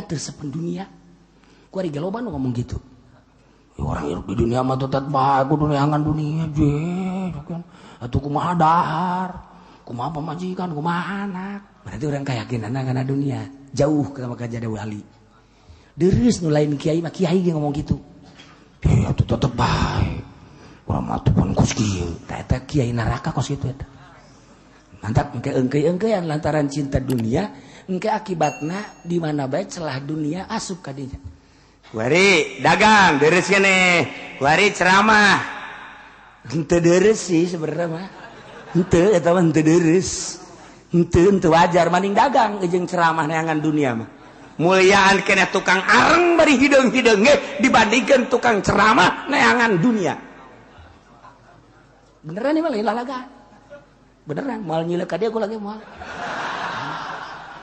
teu sepen dunia. Ku ari loba nu ngomong gitu. Ya, orang hidup di dunia mah tetep bae kudu neangan dunia je kan. Atuh kumaha dahar, kumaha pamajikan, kumaha anak. Berarti orang keyakinanna kana dunia jauh ka maka jadi wali. Dereus nu lain kiai mah kiai ge ngomong gitu. Ya atuh tetep bae. Urang mah atuh pun kos kieu. Tah eta kiai neraka kos kitu eta. Mantap engke engke-engkean lantaran cinta dunia, engke akibatna di mana bae celah dunia asup ka dinya. Kuari dagang deres keneh, kuari ceramah. Henteu deres sih sebenarnya mah. Henteu eta mah henteu deres. Henteu wajar maning dagang jeung ceramah neangan dunia mah. Mulyaan keneh tukang areng bari hideung-hideung ge dibandingkeun tukang ceramah neangan dunia. Beneran nih mah lain lalaga. Beneran moal nyilek ka dia gua lagi moal.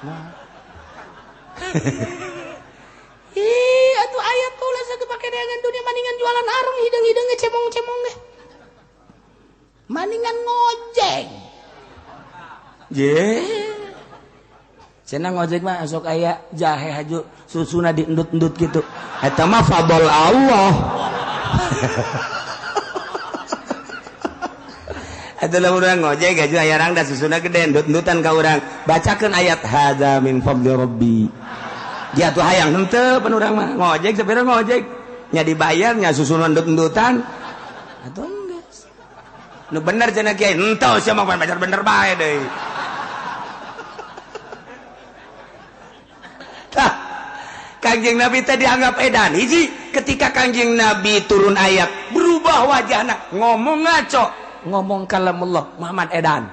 Moal. Ih, atuh aya tulis aku pake neangan dunia maningan jualan areng hideung-hideung ge cemong-cemong ge. Maningan ngojek. Je. Cenah ngojek mah sok aya jahe haju susuna diendut-endut gitu. Eta mah fadl Allah. Eta lamun urang ngojek haju aya rangda susuna gede endut-endutan ka urang. Bacakeun ayat hadza min fadli rabbi. Dia tuh hayang henteu pan urang mah ngojek sapira ngojek nya dibayar nya susuna endut-endutan. Atuh geus. Nu bener cenah kiai henteu sia mah baca bener bae deui. Tah Kangjeng Nabi teh dianggap edan hiji ketika Kangjeng Nabi turun ayat berubah wajahna ngomong ngaco ngomong kalamullah Muhammad edan.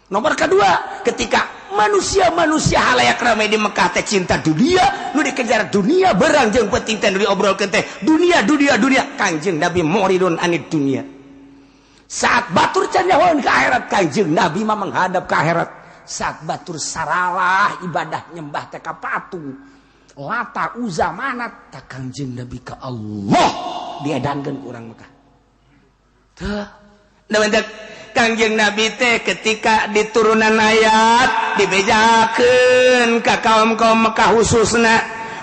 Nomor kedua ketika manusia-manusia halayak ramai di Mekah teh cinta dunia nu dikejar dunia berang jeung penting teh nu diobrolkeun teh dunia dunia dunia. Kangjeng Nabi muridun anid dunia. Saat batur can nyahoeun ka akhirat Kangjeng Nabi mah menghadap ka akhirat. Saat batur saralah ibadah nyembah teh ka patung Lata Uza Manat tak Kangjeng Nabi ka Allah diedankeun ku urang Mekah. Tah Kangjeng Nabi teh ketika diturunan ayat dibejakeun ka kaum-kaum Mekah khususna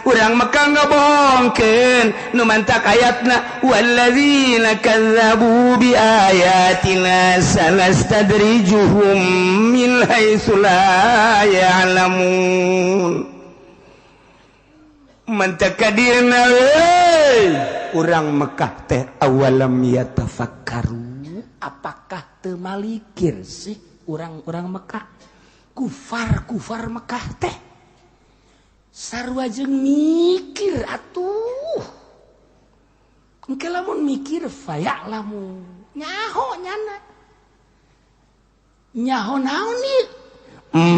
urang Mekah ngabongkeun nu mantak ayatna walladzina kazzabu biayatina sanastadrijuhum min haitsu la ya'lamun. Mantak kadirna urang Mekah teh awalam yatafakkaru, apakah teu malikir sih urang-urang Mekah, kufar-kufar Mekah teh sarua jeung mikir atuh. Engke lamun mikir faya'lamu nyaho nyana nyaho naon ieu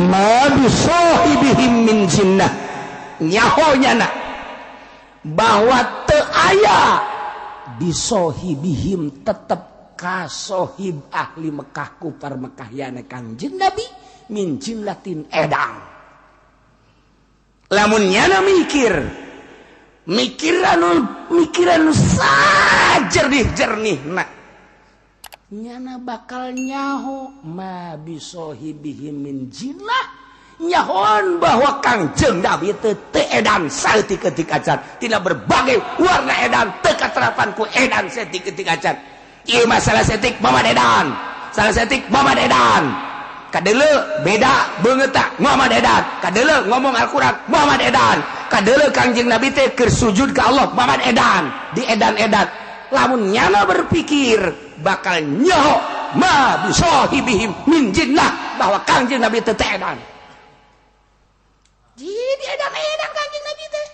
ma bisahibihim min jinnah, nyaho nyana bahwa teu aya bisohibihim tetep kasohib ahli Mekah kufar Mekah yana Kangjeng Nabi min jinnatin edang. Lamun nyana mikir mikiran mikiran sajernih jernih nyana bakal nyaho ma bisohibihim min jinnah, nyahoan bahwa Kangjeng Nabi teu edan saeutik-eutik acan tina berbagai warna edan teu katerapan ku edan saeutik-eutik acan. Ieu masalah setik Muhammad edan, salah setik Muhammad edan, kadeuleu beda beungeut Muhammad edan, kadeuleu ngomong Al-Qur'an Muhammad edan, kadeuleu Kangjeng Nabi teh keur sujud ka Allah Muhammad edan, di edan-edan. Lamun nyana berpikir bakal nyaho ma bisahibihim min jinnah bahwa Kangjeng Nabi teh edan. Jadi edan-edan Kangjeng Nabi teh.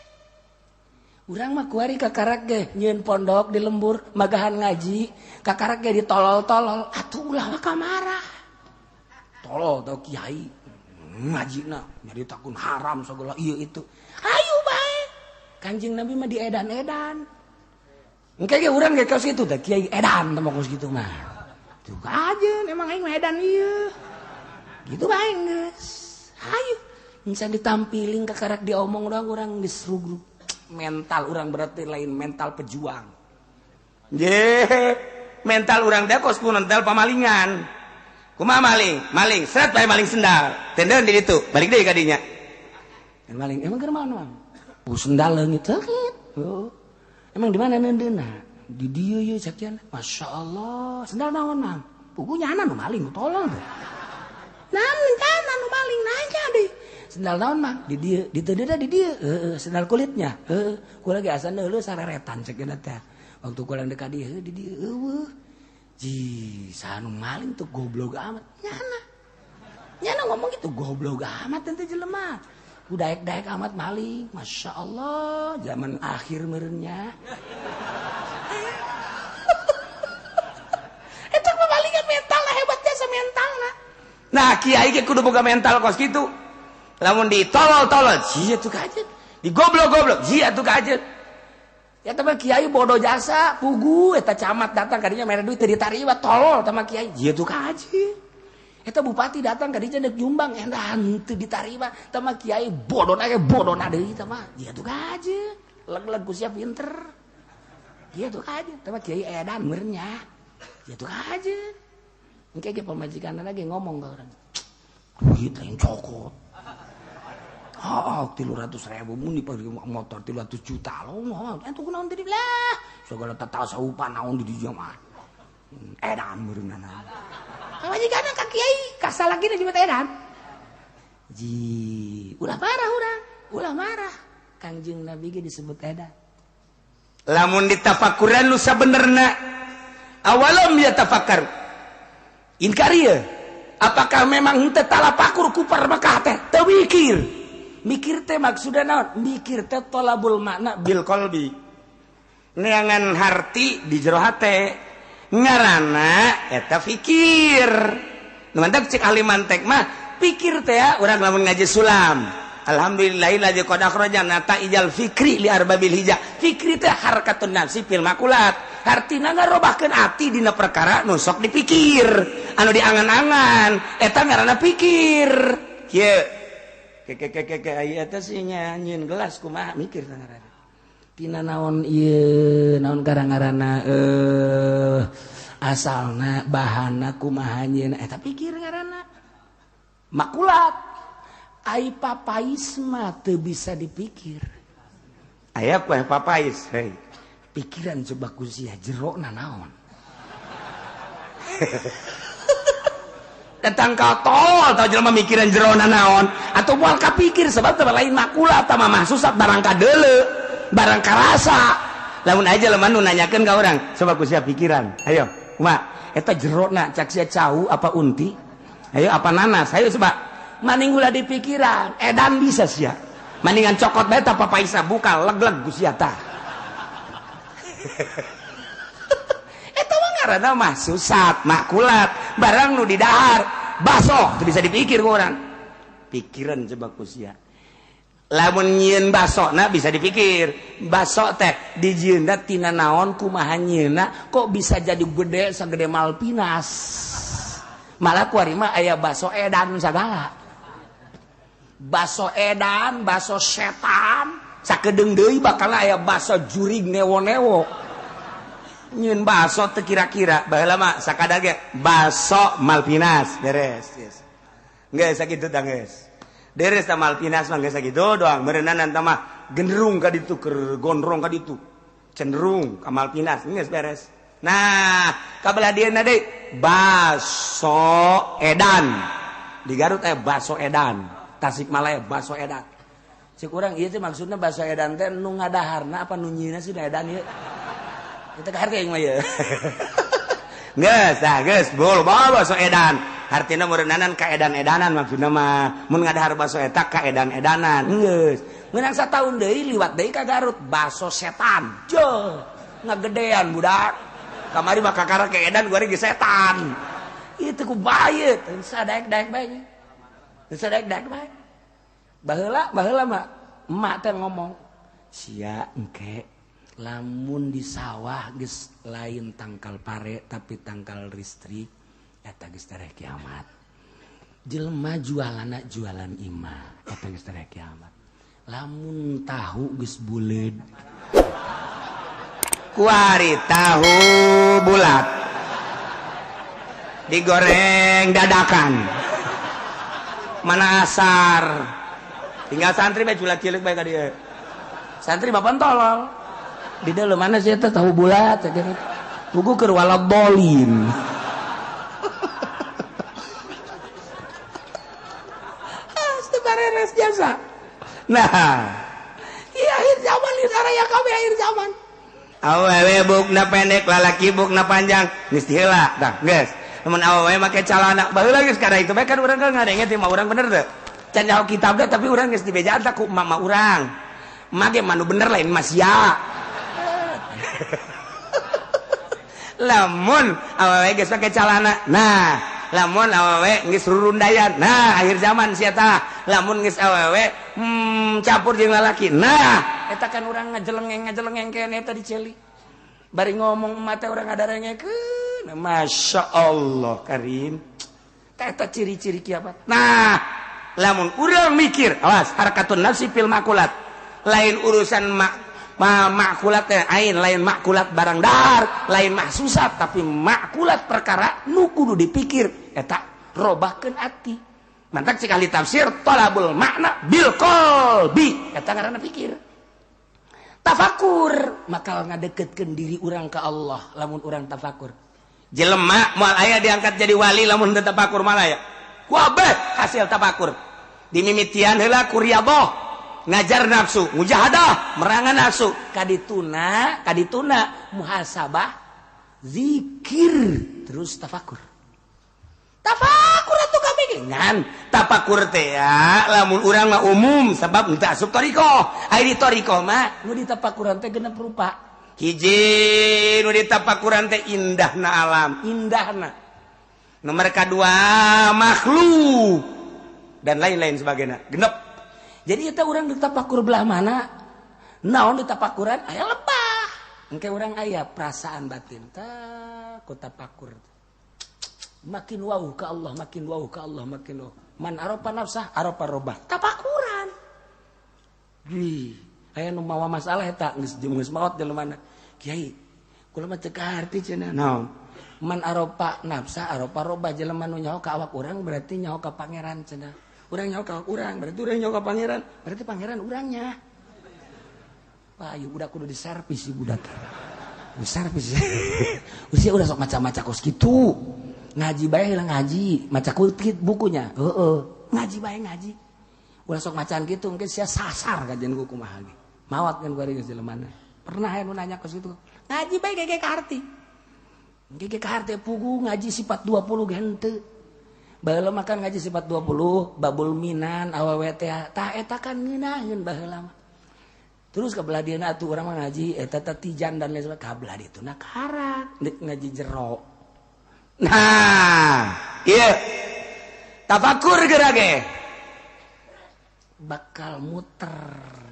Urang mah kuari kakarak ge nyieun pondok di lembur magahan ngaji, kakarak ge ditolol-tolol atuh ulah mah kamarah. Tolol tau kiai ngajina nyaritakeun haram segala ieu itu. Hayu bae. Kangjeng Nabi mah diedan-edan. Engke ge urang ge kos kitu teh kiai edan teh mah kos kitu mah. Tuh aja emang aing mah edan ieu. Gitu bae geus. Hayu. Bisa ditampiling kakarak diomong doang urang geus rugrup. Mental orang berarti lain mental pejuang. Ye, mental orang teh kos ku mental pamalingan. Kumaha maling? Maling, seret bae maling sendal. Tendeun di ditu, balik deui ka dinya. Maling emang keur naon? Bu sendal leungit leungit. Oh. Emang di mana neundeunna? Di dieu ye sakian. Masya Allah, sendal naon mang? Pugu nyana nu maling tolol teh. Nah, nyana nu maling nanya deh. Sendal naon mang? Di dieu, di teu di dieu. Heeh, sendal kulitnya. Heeh, kula ge asa neuleuh sareretan cek teh. Waktu kula deuk ka dieu di dieu eueuh. Ji, saha nu maling tuh goblok amat. Nyana. Nyana ngomong gitu goblok amat teh jelema. Ku daek-daek amat maling. Masya Allah, zaman akhir meureunnya. Eta mah malingan mental lah, hebat jasa mental lah. Nah, kiai ge kudu boga mental kos kitu. Lamun ditolol-tolol, sia tuh kajet. Digoblok-goblok, sia tuh kajet. Ya teman kiai bodoh jasa, pugu eta camat datang kadinya mere duit teu ditarima, tolol sama kiai, sia tuh kajet. Eta bupati datang kadinya deuk nyumbang, endah teu ditarima, sama kiai bodoh na ge bodoh na deui tah mah, sia tuh kajet. Leg-leg ku sia pinter. Sia tuh kajet, tah mah kiai edan meureun nya. Sia tuh kajet. Engke ge pamajikanna ge ngomong ka urang. Duit lain cokot. Oh, 300.000 mun dipake motor 300 juta loh. Entu kunaon tadi lah. Segala tatasawupan naon di dieu mah. Edan meureunana. Pamajikanna ka kiai kasalakina jeung edan. Ji, ulah marah urang, ulah marah. Kangjeng Nabi ge disebut edan. Lamun ditafakuran nu sabenerna awalam yatafakkar. Inkar ieu. Apakah memang henteu talapakur kupar Mekah teh? Teu mikir. Mikir teh maksudna naon? Mikir teh tolabul makna bil qalbi. Neangan harti di jero hate. Ngaranna eta fikir. Nu mantap cek ahli mantek mah pikir teh ya urang lamun ngaji sulam. Alhamdulillahilladzi qad akhraja nataijal fikri li arbabil hija. Fikri teh harkatun nafsi fil makulat. Hartina ngarobahkeun ati dina perkara nu sok dipikir, anu diangan-angan, eta ngaranna pikir. Kieu keke aya eta sih nyieun gelas kumaha mikir teh ngaranna. Tina naon ieu, naon karang-ngaranna asalna bahana kumaha nyieun eta pikir ngaranna. Makulat. Ai papais mah teu bisa dipikir. Aya kueh papais, hei. Pikiran coba ku sia jerona naon. Datang ka tol tau jelema mikiran jerona naon atau moal kapikir sebab teh lain makulat tah mah susah barang kadeuleu, barang karasa. Lamun aja jelema nu nanyakeun ka urang, coba ku sia pikiran. Ayo, kumaha? Eta jerona cak sia cau apa unti? Ayo apa nanas? Ayo coba. Maning ulah dipikiran, edan bisa sia. Maningan cokot bae tah papaisa buka leg-leg ku sia tah. Eta mah ngaranna mah susat, makulat, barang nu didahar, baso teu bisa dipikir ku urang. Pikiran coba ku sia. Lamun nyieun basona bisa dipikir. Baso teh dijieunna tina naon kumaha nyieunna kok bisa jadi gede sagede Malpinas. Malah kuari mah aya baso edan sagala. Baso edan, baso setan, sakedeung deui bakal aya baso jurig newo-newo. Nyieun baso teu kira-kira, baheula mah sakadar ge baso Malpinas beres. Yes. Geus sakitu tah geus. Beres tah Malpinas mah geus sakitu doang, meureunan tah mah genderung ka ditu keur gondrong ka ditu. Cenderung ka Malpinas geus beres. Nah, ka belah dieuna deui baso edan. Di Garut aya baso edan. Tasikmalaya baso edan. Cek urang ieu teh maksudna baso edan teh nu ngadaharna apa nu nyieunna sih edan ieu. Kita kaharti aing mah ieu. Geus tah geus bol baso edan. Hartina meureunnanan ka edan-edanan maksudna mah. Mun ngadahar baso eta ka edan-edanan. Geus. Meunang sataun deui liwat deui ka Garut baso setan. Jo, ngagedean budak. Kamari mah kakara ka edan gua ge setan. Ieu teh ku bae teu sadaek-daek bae. Teu sadaek-daek bae. Baheula mah emak teh ngomong, sia engke lamun di sawah geus lain tangkal pare tapi tangkal listrik eta geus tereh kiamat. Jelema jualanna jualan imah eta geus tereh kiamat. Lamun tahu geus buleud. Kuari tahu bulat digoreng dadakan. Mana asar. Tinggal santri bae culak cilik bae ka dieu. Santri bapan tolol. Di dalam mana sih eta tahu bulat pugu keur waladolin. Bareres jasa. Nah, iya akhir zaman di saraya kabeh akhir zaman. Awewe bukna pendek, lalaki bukna panjang, geus heula tah, geus. Mun awewe make calana, baheula geus kada itu bae kan urang kan ngadenge teh mah urang bener teu. Can nyaho kitab teh tapi urang geus dibejaan tah ku emak urang. Emak ge mah nu bener lain mah sia. Lamun awewe geus make calana, nah lamun awewe geus rurundayan, nah akhir zaman sia tah. Lamun geus awewe campur jeung lalaki, nah eta kan urang ngajelengeng kene eta diceli. Bari ngomong emak teh urang ngadarengekeun. Masya Allah karim. Eta ciri-ciri kiamat. Nah, lamun urang mikir, awas harakatun nafsi fil makulat. Lain urusan makulat teh ain, lain makulat barang dahar, lain mahsusat, tapi makulat perkara nu kudu dipikir eta robahkeun ati. Mantak cik ahli tafsir talabul makna bil qalbi, eta ngaranna pikir. Tafakur bakal ngadeketkeun diri urang ka Allah lamun urang tafakur. Jelema moal aya diangkat jadi wali lamun teu tafakur mah aya. Kuabeh hasil tafakur. Dimimitian heula ku riyadhah, ngajar nafsu, mujahadah, merangan nafsu, kadituna muhasabah, zikir, terus tafakur. Tafakur atuh kabeh ngan tafakur teh ya lamun urang mah umum sebab henteu asup thariqah. Ai di thariqah mah nu ditafakuran teh genep rupa. Hiji nu ditafakuran teh indahna alam, indahna. Nomor kadua makhluk dan lain-lain sebagainya. Genep. Jadi eta urang ditafakur belah mana? Naon ditafakuran aya lebah. Engke urang aya perasaan batin tah ku tafakur. Makin wau ka Allah, makin wau ka Allah, makin wau. Man arofa nafsah, arofa robah. Tafakuran. Wih, aya nu mawa masalah eta geus geus maot jelema mana. Kiai, kula mah teu kaharti cenah. Naon? Man arofa nafsah, arofa robah jelema nu nyaho ka awak urang berarti nyaho ka pangeran cenah. Urang nyaho ka urang, berarti urang nyaho ka pangeran, berarti pangeran urangnya. Wah, ieu budak kudu diservis ieu budak. Diservis. Usia udah sok maca-maca kos kitu. Ngaji bae heula ngaji, maca kutip bukunya. Heeh, ngaji bae ngaji. Ulah sok macaan kitu mungkin sia sasar kajian ku kumaha ge. Mawat kan kuari geus jelema. Pernah aya nu nanya kos kitu. Ngaji bae gege ka arti. Gege ka arti pugu ngaji sifat 20 ge henteu. Baheula mah kan ngaji sifat 20, babul minan awewe teh. Tah eta kan ngeunaheun baheula mah. Terus ka belah dieuna atuh urang mah ngaji eta teh tijan dan lain sebagainya. Ka belah dituna karak ngaji jero. Nah, iya. Tafakur geura ge bakal muter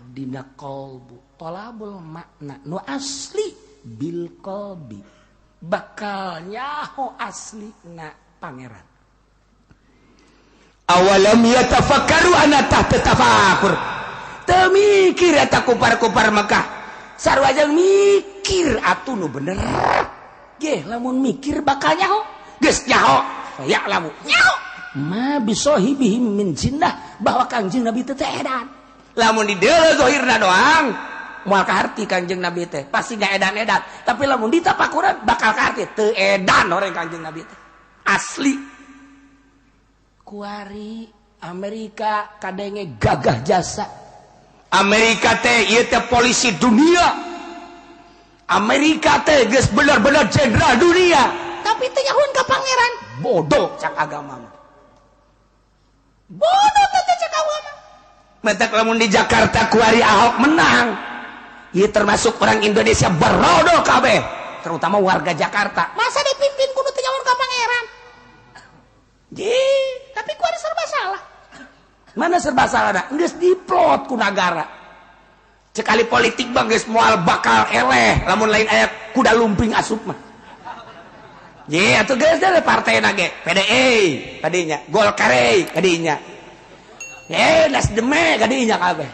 dina qalbu. Tolabul makna nu asli bil qalbi. Bakal nyaho asli na pangeran. Awalam yatafakkaru ana tahta tafakur. Teu mikir eta kupar-kupar Mekah. Sarua jeung mikir atuh nu bener. Geh lamun mikir bakal nyaho. Geus nyaho, ya'lamu. Nyaho. Ma bisohibihim min jinnah bahwa Kangjeng Nabi teh edan. Lamun di deuleu zahirna doang moal kaharti Kangjeng Nabi teh, pasti ngaedan-edan. Tapi lamun ditapakuran bakal kaharti teu edan orang Kangjeng Nabi teh. Asli. Kuari Amerika kadenge gagah jasa. Amerika teh ieu teh polisi dunia. Amerika teh geus bener-bener jenderal dunia. Tapi teu nyahoan ka pangeran. Bodoh cak agama mah. Bodoh teh cak agama. Matak lamun di Jakarta kuari Ahok menang. Ieu termasuk orang Indonesia berodoh kabeh, terutama warga Jakarta. Masa dipimpin kudu teu nyahoan ka pangeran? Ji, tapi kuari serba salah. Mana serba salah dah? Geus diplot ku nagara. Cekali politik bang geus moal bakal eleh lamun lain aya kuda lumping asup mah. Ye atuh geus deh partai na ge, PDI kadinya, Golkar kadinya. Ye Nasdem kadinya kabeh.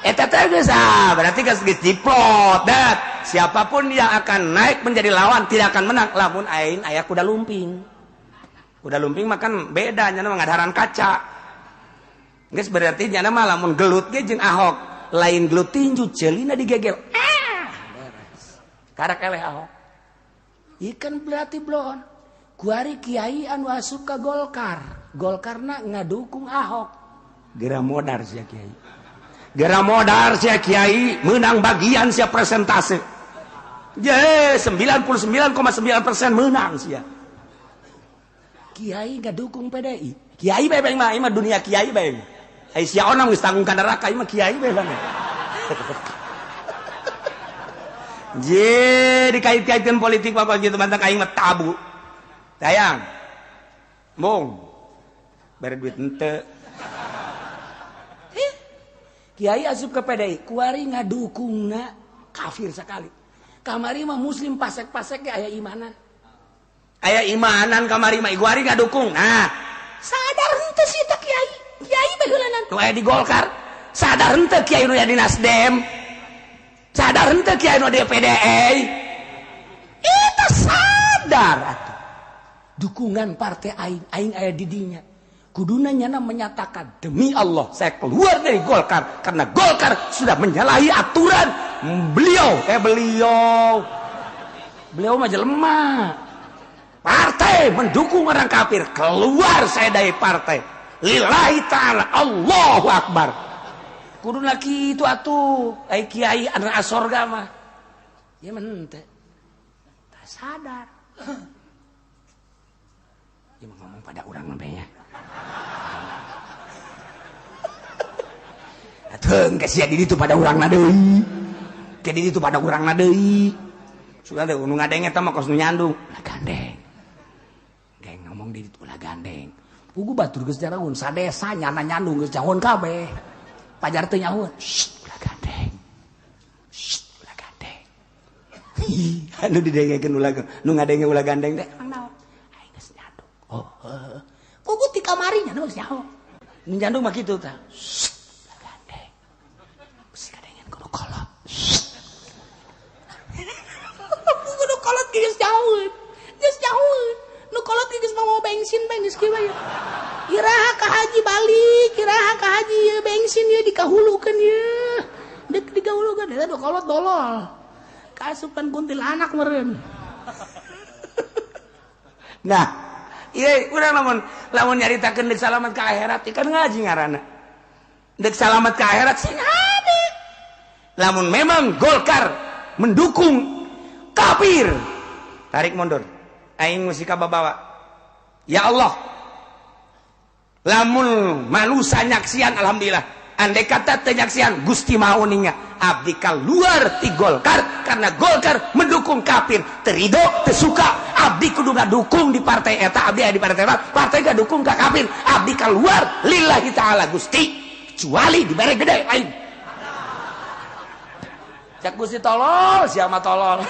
Eta teh geus ah, berarti geus diplot dat. Siapapun yang akan naik menjadi lawan tidak akan menang lamun ain aya kuda lumping. Kuda lumping mah kan beda nya mah ngadaharan kaca. Geus berarti nyana mah lamun gelut ge jeung Ahok. Lain gelut tinju celina digegel. Ah, beres. Karak eleh Ahok. Ikan berarti blon. Kuari kiai anu asup ka Golkar. Golkarna ngadukung Ahok. Gera modar sia kiai. Gera modar sia kiai menang bagian sia presentase. Je 99,9% menang sia. Kiai ngadukung PDI. Kiai bae mah ieu mah dunia kiai bae. Ai sia onam geus tanggung ka neraka ieu mah kiai bae mah. Je dikait-kaitkeun politik mah kitu mantang aing mah tabu. Dayang. Mung. Bere duit henteu. Kiai asup ke PDI, kuari ngadukungna kafir sekali. Kamari mah muslim pasek-pasek ge aya imanan. Aya imanan kamari mah kuari ngadukung. Nah, sadar henteu sih teh kiai. Kiai baheulanan nu aya di Golkar. Sadar henteu kiai nu aya di Nasdem. Sadar henteu kiai nu di PDI. Eta sadar atuh. Dukungan partai aing, aing aya di dinya. Kuduna nyana menyatakan demi Allah saya keluar dari Golkar karena Golkar sudah menyalahi aturan beliau. Beliau mah jelema. Partai mendukung orang kafir, keluar saya dari partai. Lillahi ta'ala, Allahu Akbar. Kuduna kitu atuh, ai kiai anu asorga mah. Ieu mah henteu. Tak sadar. Ieu mah ngomong pada urang mah nya. Atuh geus sia di ditu pada urangna deui. Ke di ditu pada urangna deui. Sudah teh nu ngadeng eta mah kos nu nyandung. Ulah gandeng. Geng ngomong di ditu ulah gandeng. Pugu batur geus jaraun sadesa nyana nyandung geus jahon kabeh. Pajar teu nyahueun. Shh, ulah gandeng. Shh, ulah gandeng. Anu didengekeun ulah nu ngadenge ulah gandeng teh emang naon? Aing geus nyandung. Oh, heuh. Pugu ti kamari nya geus nyaho. Nu nyandung mah kitu tah. Ulah gandeng. Bisi kadengen kudu kolot. Kudu kolot geus jauheun. Geus jauheun. Nu kolot geus mau bensin bae geus kieu bae. Iraha ka haji balik, iraha ka haji ieu bensin ieu dikahulukeun ieu. Deuk dikahulukeun eta nu kolot dolol. Kaasupan kuntilanak meureun. Nah, ieu urang lamun nyaritakeun deuk salamat ka akhirat kan ngaji ngaranna. Deuk salamat ka akhirat sing hade. Lamun memang Golkar mendukung kafir, tarik mundur. Aing musika babawa. Ya Allah. Lamun manusa nyaksian alhamdulillah. Andai kata teu nyaksian Gusti Maha Uninga, abdi keluar ti Golkar karena Golkar mendukung kafir. Terido teu suka, abdi kudu ngadukung di partai eta, abdi aya di partai eta, partai ngadukung ka kafir. Abdi keluar lillahi taala Gusti. Kecuali dibere gede aing. Cak Gusti tolol, sia mah tolol.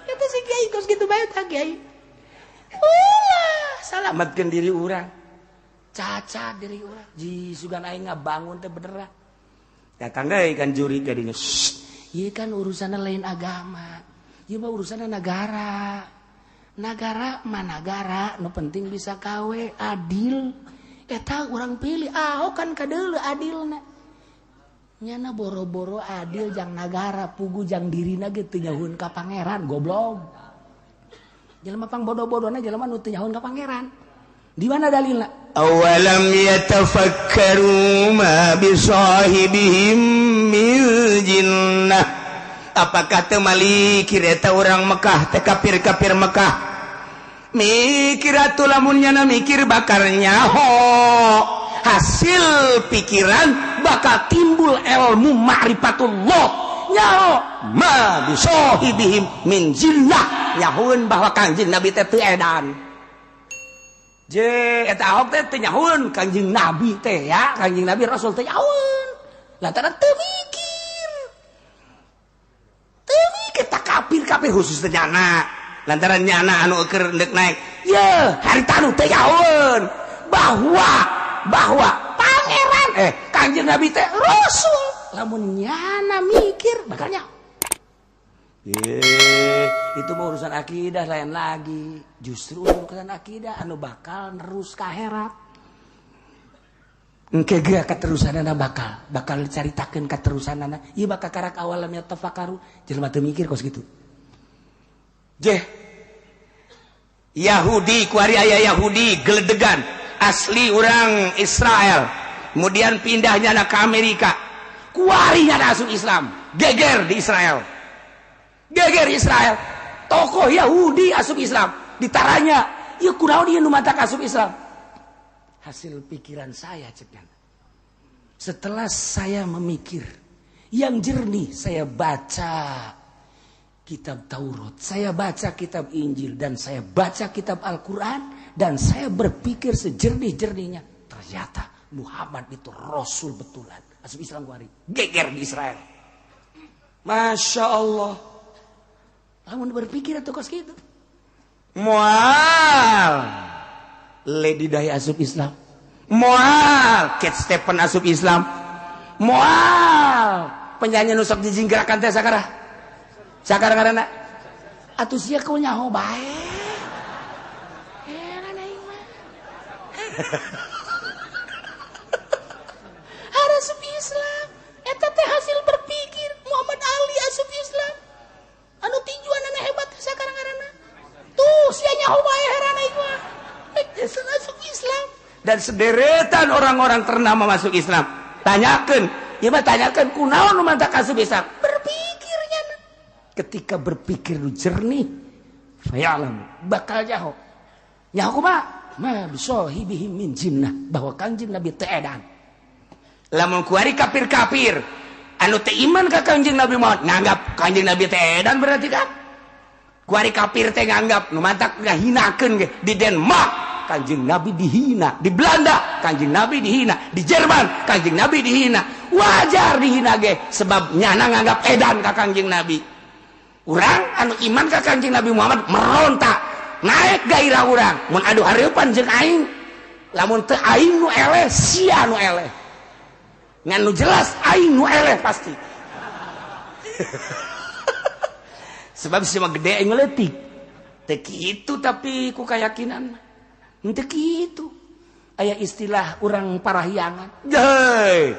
Eta si kiai geus kitu bae tah kiai. Ulah, salametkeun diri urang. Caca diri urang. Ji sugan aing ngabangun teh beneran. Datang deui kan juri jadinya. Ieu kan urusanna lain agama. Ieu mah urusanna nagara. Nagara mah nagara, nu penting bisa kawe adil. Eta urang pilih Ahok kan kadeuleu adilna. Nyana boro-boro adil jang nagara, pugu jang dirina ge teu nyahueun ka pangeran goblok. Jelema pang bodoh-bodona jelema nu teu nyahueun ka pangeran. Di mana dalilna? Awalam yatafakkaru ma bisahibihim min jinnah. Apakah teu malikir eta urang Mekah teh kafir-kafir Mekah? Mikir atuh lamun nyana mikir bakal nyaho. Hasil pikiran bakal timbul ilmu ma'rifatullah. Nyaho ma bisahibihim min jinnah. Nyahueun bahwa Kangjeng Nabi teh teu edan. Je eta Ahok teh teu nyahueun Kangjeng Nabi teh ya, Kangjeng Nabi Rasul teh nyahueun. Lantaran teu mikir. Teu mikir tak kafir-kafir khusus teh nyana. Lantaran nyana anu keur deuk naik. Ye, harita anu teu nyahueun bahwa pangeran Kangjeng Nabi teh Rasul. Lamun nyana mikir bakal nyaho. Itu mah urusan akidah lain lagi. Justru urusan akidah anu bakal nerus ka akhirat. Engke ge katerusanana bakal dicaritakeun katerusanana. Ieu bakal karak awalam yatafakkaru, jelema teu mikir kos kitu. Jeh. Yahudi kuari aya Yahudi geledegan asli urang Israel. Kemudian pindahnya ke Amerika. Kuari nya asup Islam, geger di Israel. Geger Israel. Tokoh Yahudi asup Islam, ditaranya, ieu kunaon ieu nu matak asup Islam? Hasil pikiran saya cek. Setelah saya memikir yang jernih, saya baca kitab Taurat, saya baca kitab Injil, dan saya baca kitab Al-Quran, dan saya berpikir sejernih-jernihnya, ternyata Muhammad itu Rasul betulan. Asup Islam kuari, geger di Israel. Masya Allah. Lamun berpikir atau kos gitu. Mual Lady Di asup Islam, moal Cat Stephen asup Islam, moal penyanyi nusok dijingkrakan teh sakarah sakarah karena atuh sia kau nyaho bae heran aing mah. Asup Islam eta teh hasil berpikir. Muhammad Ali asup Islam, anu tinjuanana hebat sakarah karena tuh sia nyaho bae heran aing mah. Asup Islam dan sederetan orang-orang ternama masuk Islam. Tanyakan, ya mah tanyakan kunaon nu mantak asup Islam? Berpikirnya. Ketika berpikir nu jernih, fa'alam bakal nyaho. Nyaho kumaha? Ma bisahibihim min jinnah, bahwa Kangjeng Nabi teu edan. Lamun kuari kafir-kafir anu teu iman ka Kangjeng Nabi Muhammad nganggap Kangjeng Nabi teu edan berarti kan? Kuari kafir teh nganggap nu mantak ngahinakeun ge di Denmark Kanjeng Nabi dihina, di Belanda Kanjeng Nabi dihina, di Jerman Kanjeng Nabi dihina. Wajar dihina ge sebab nyana nganggap edan ka Kanjeng Nabi. Urang anu iman ka Kanjeng Nabi Muhammad meronta, naik gairah urang. Mun adu hareupan jeung aing, lamun teu aing nu eleh, sia nu eleh. Ngan nu jelas aing nu eleh pasti. Sebab sia mah gede aing leutik. Teu kitu tapi ku kayakinan. Henteu kitu. Aya istilah urang parahyangan. Jeuy.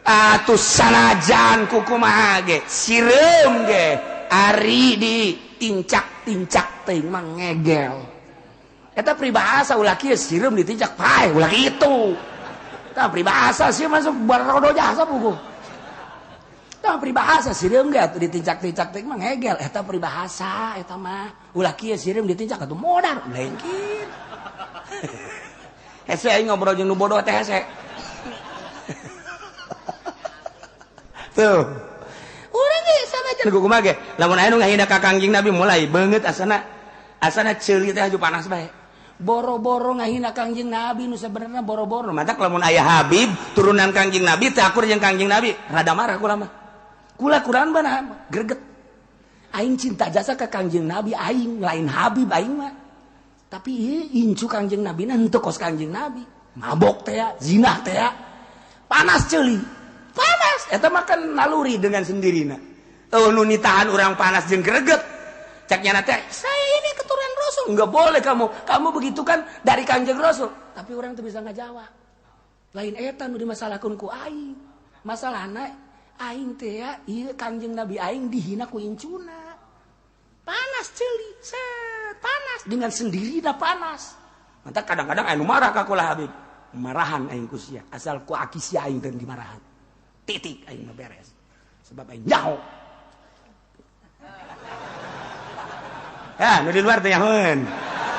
Atuh sanajan kukumaha ge, sireum ge, ari di tincak-tincak teuing mah ngegel. Eta peribahasa ulah kieu sireum ditincak pae ulah kitu. Eta peribahasa sih masuk barodo jasa buku. Eta peribahasa sireum ge atuh ditincak-tincak teuing mah ngegel. Eta peribahasa eta mah ulah kieu sireum ditincak atuh modar lain kieu. Hese aing ngobrol jeung nu bodoh teh hese. Tuh. Urang ge sanajan kumaha ge? Lamun aya nu ngahina ka Kangjeng Nabi mulai beungeut asana asana ceuli teh aju panas bae. Boro-boro ngahina Kangjeng Nabi nu sabenerna boro-boro. Matak lamun aya Habib turunan Kangjeng Nabi teh akur jeung Kangjeng Nabi, rada marah kula mah. Kula kurang bana greget. Aing cinta jasa ka Kangjeng Nabi aing lain Habib aing mah. Tapi incu Kangjeng Nabi na henteu kos Kangjeng Nabi. Mabok teh ya, zinah teh ya. Panas ceuli. Panas eta mah kan naluri dengan sendirina. Oh nu nitahan urang panas jeung greget. Cek nyana teh, saya ini keturunan Rasul. Enggak boleh kamu. Kamu begitu kan dari Kangjeng Rasul. Tapi orang tuh bisa ngajawab. Lain eta nu dimasalahkeun ku aing. Masalahna aing teh ya, ieu Kangjeng Nabi aing dihina ku incuna. Panas ceuli, set panas dengan sendiri dah panas. Mantap kadang-kadang aing marah ka kula Habib. Marahan aing ku sia, asal ku aki sia aing teh dimarahan. Titik aing mah beres. Sebab aing nyaho. Ya, nu di luar teh nyahoeun.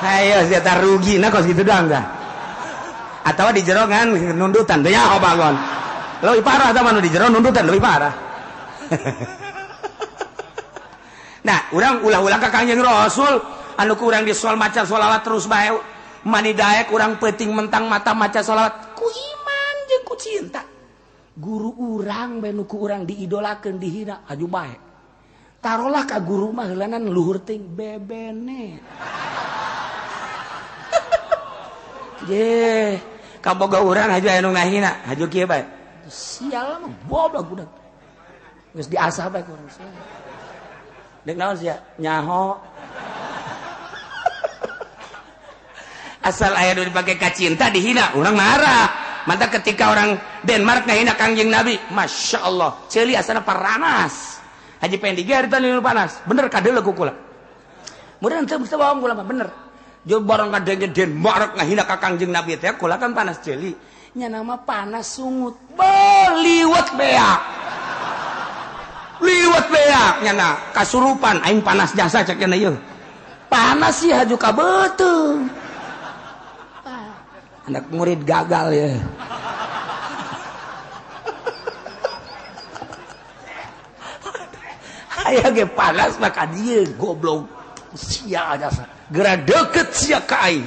Hayo sia tah rugi na kos kitu doang tah. Atawa di jero ngan nundutan teh nyaho bangon. Leuwih parah tah mah nu di jero nundutan leuwih parah. Nah, urang ulah-ulah ka Kangjeng Rasul anu ku urang disol maca sholawat terus bae. Mani daek urang peuting mentang mata maca sholawat ku iman jeung ku cinta. Guru urang bae nu ku urang diidolakeun dihina aju bae. Tarolah ka guru mah heulanan luhur ting bebene. Ye, kaboga urang haju aya nu ngahina, haju kieu bae. Sial mah goblok budak. Geus diasah bae ku urang sial. Dek naon sia? Nyaho. Asal aya nu dipake ka cinta dihina, urang marah. Mantap ketika orang Denmark ngahina Kangjeng Nabi, Masya Allah, ceuli asana paranas. Haji Pendi ge harita nu panas. Bener kadeuleu ku kula. Mudah teu mesti bohong kula mah bener. Jo barang kadenge Denmark ngahina ka Kangjeng Nabi teh kula kan panas ceuli. Nya nama panas sungut. Beliwet beak. Liwet beak nyana kasurupan aing panas jasa cek nya ieu. Panas sih haju ka beuteung. Anak murid gagal ya. Aya ge panas maka dia goblok sia jasa. Geura deket sia ka aing.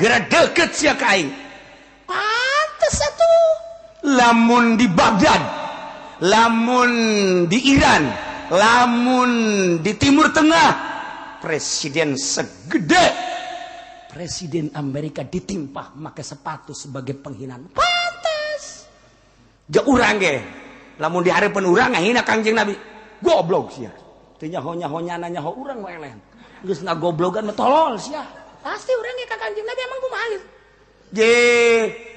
Geura deket sia ka aing. Pantes atuh. Lamun di Baghdad, lamun di Iran, lamun di Timur Tengah, presiden segede Presiden Amerika ditimpah make sepatu sebagai penghinaan. Pantes. Ja urang ge. Lamun di hareupeun urang ngahina Kangjeng Nabi. Goblok sia. Teu nyaho-nyaho nyaho urang we eleh. Geus ngagoblogan mah tolol sia. Pasti urang ge ka Kangjeng Nabi emang kumaha gitu. Je,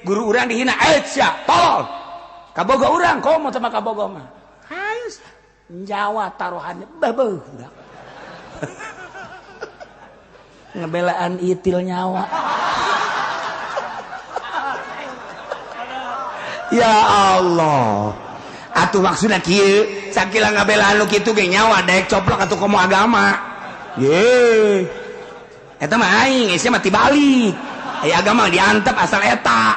guru urang dihina eh sia, tolol. Kabogo urang komo sama kabogo mah. Hayu Jawa taruhannya babeuh budak. Ngebelaan itil nyawa. Ya Allah. Atuh maksudna kieu, sakila ngabelaan nu kitu ge nyawa daek coplok atuh komo agama. Ye. Eta mah aing, sia mah tibalik. Aya agama diantep asal eta.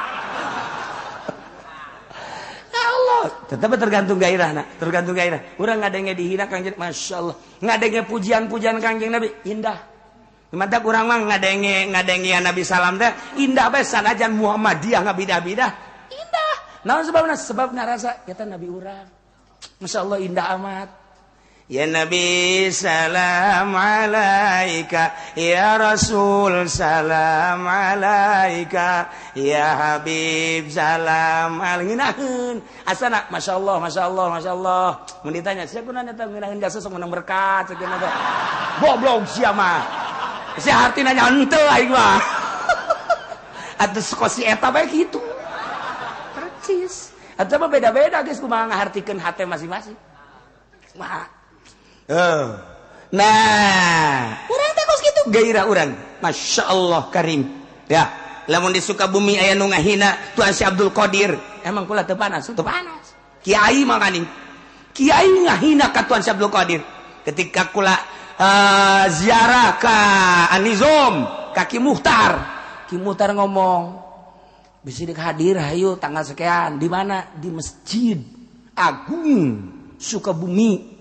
Ya Allah, tetep tergantung gairahna, tergantung gairah. Urang ngadenge dihina Kangjeng, masyaallah. Ngadenge pujian-pujian Kangjeng Nabi indah. Mantap urang mah ngadenge Nabi salam teh indah bae sanajan Muhammadiyah ngabidah-bidah indah. Naon sebabna? Sebab ngarasa eta Nabi urang. Masyaallah indah amat. Ya Nabi salam alaika, ya Rasul salam alaika, ya Habib salam alaika. Asana masyaallah masyaallah masyaallah. Mun ditanya sia kunaon eta ngeunaheun jasa sok menang berkat cenah teh. Goblok sia mah. Sia hartina nya henteu aing mah. Atuh si eta bae kitu. Percis. Atuh mah beda-beda geus kumaha ngahartikeun hate masing-masing. Kumaha? Nah, urang teh kos kitu gairah urang. Masya Allah karim. Ya, lamun di Sukabumi aya nu ngahina Tuan Syekh Abdul Qadir, emang kula teu panas, teu panas. Kiai makaning. Kiai ngahina ka Tuan Syekh Abdul Qadir. Ketika kula ziarah ka Anizom, ka Ki Muhtar. Ki Muhtar ngomong, "Bisi dek hadir hayu tanggal sekian." Di mana? Di Masjid Agung Sukabumi.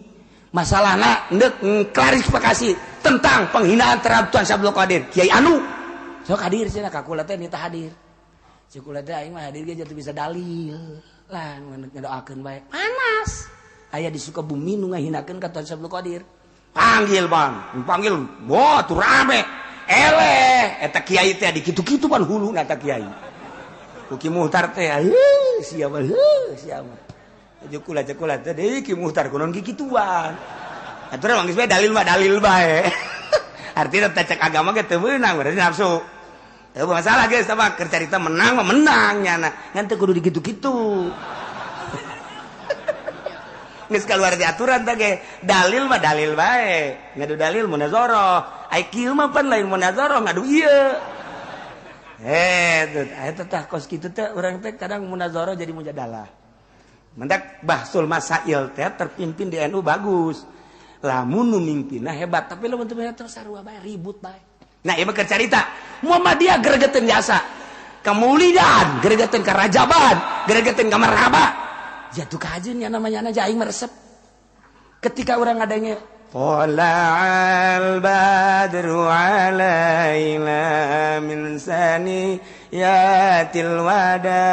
Masalahna ndek klarifikasi tentang penghinaan terhadap Tuan Syekh Abdul Qadir. Kiai anu sok hadir cenah ka kula teh nita hadir. Cik kula teh aing mah hadir ge teu bisa dalil. Lah ngedoakeun bae. Panas. Aya di Sukabumi nu ngahinakeun ka Tuan Syekh Abdul Qadir. Panggil bang, panggil, wah tuh rame. Eleh, eta kiai teh di kitu-kitu pan huluna eta kiai. Ku Ki Muhtar teh, heuh siapa heuh siapa. Kula kula teh deui Ki Muhtar kunaon kikituan. Aturan geus bae dalil mah dalil bae. Artina teh cek agama ge teu meunang berarti nafsu. Teu masalah geus tah keur carita menang mah menang nyana. Ngan teu kudu dikitu-kitu. Geus kaluar di aturan teh ge dalil mah dalil bae. Ngadu dalil munazarah. Ai kieu mah pan lain munazarah ngadu ieu. Eta tah kos kitu teh urang teh kadang munazarah jadi mujadalah. Mendak bahsul masail teh terpimpin di NU bagus. Lamun nu mimpinna hebat, tapi lamun teu terus sarua bae ribut bae. Nah, ieu mah keur carita. Muhammadiyah gregeteun jasa. Kamulidan gregeteun ka Rajaban, gregeteun ka Marhaba. Jatuh kajeun nya namanya aja aing meresep. Ketika urang ngadenge Thala'al badru alaina min saniyatil wada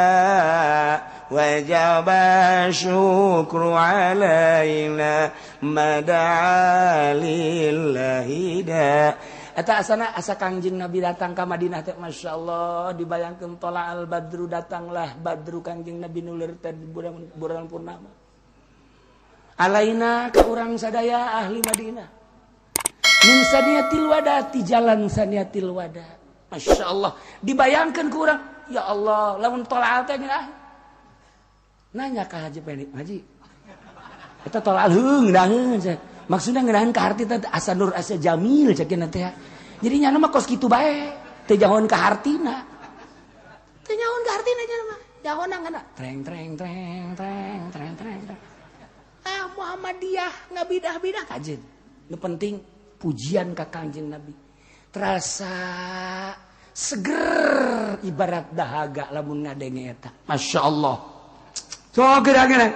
wajaba syukru alaina mada'a lillahi da. Eta asana asa Kangjeng Nabi datang ka Madinah teh masyaallah dibayangkeun tola'al badru datanglah badru Kangjeng Nabi nulir teh bulan purnama. Alaina ka urang sadaya ahli Madinah. Min saniyatil wada ti jalan saniyatil wada. Masya Allah dibayangkan ku urang Ya Allah, lamun tolal teh ngeunah. Nanya ka Haji Pendi, "Haji, eta tolal heung ngeunaheun." Maksudna ngeunaheun ka harti teh asa nur asa jamil cek teh. Jadi nyana mah kos kitu bae, teu jahoan ka hartina. Teu nyahoan ka hartina nyana mah. Jahoan ngana treng treng treng treng treng treng. Ah, Muhammadiyah ngabidah-bidah kajen. Nu penting pujian ka Kangjeng Nabi. Terasa seger ibarat dahaga lamun ngadenge eta. Masya Allah. So geura-geura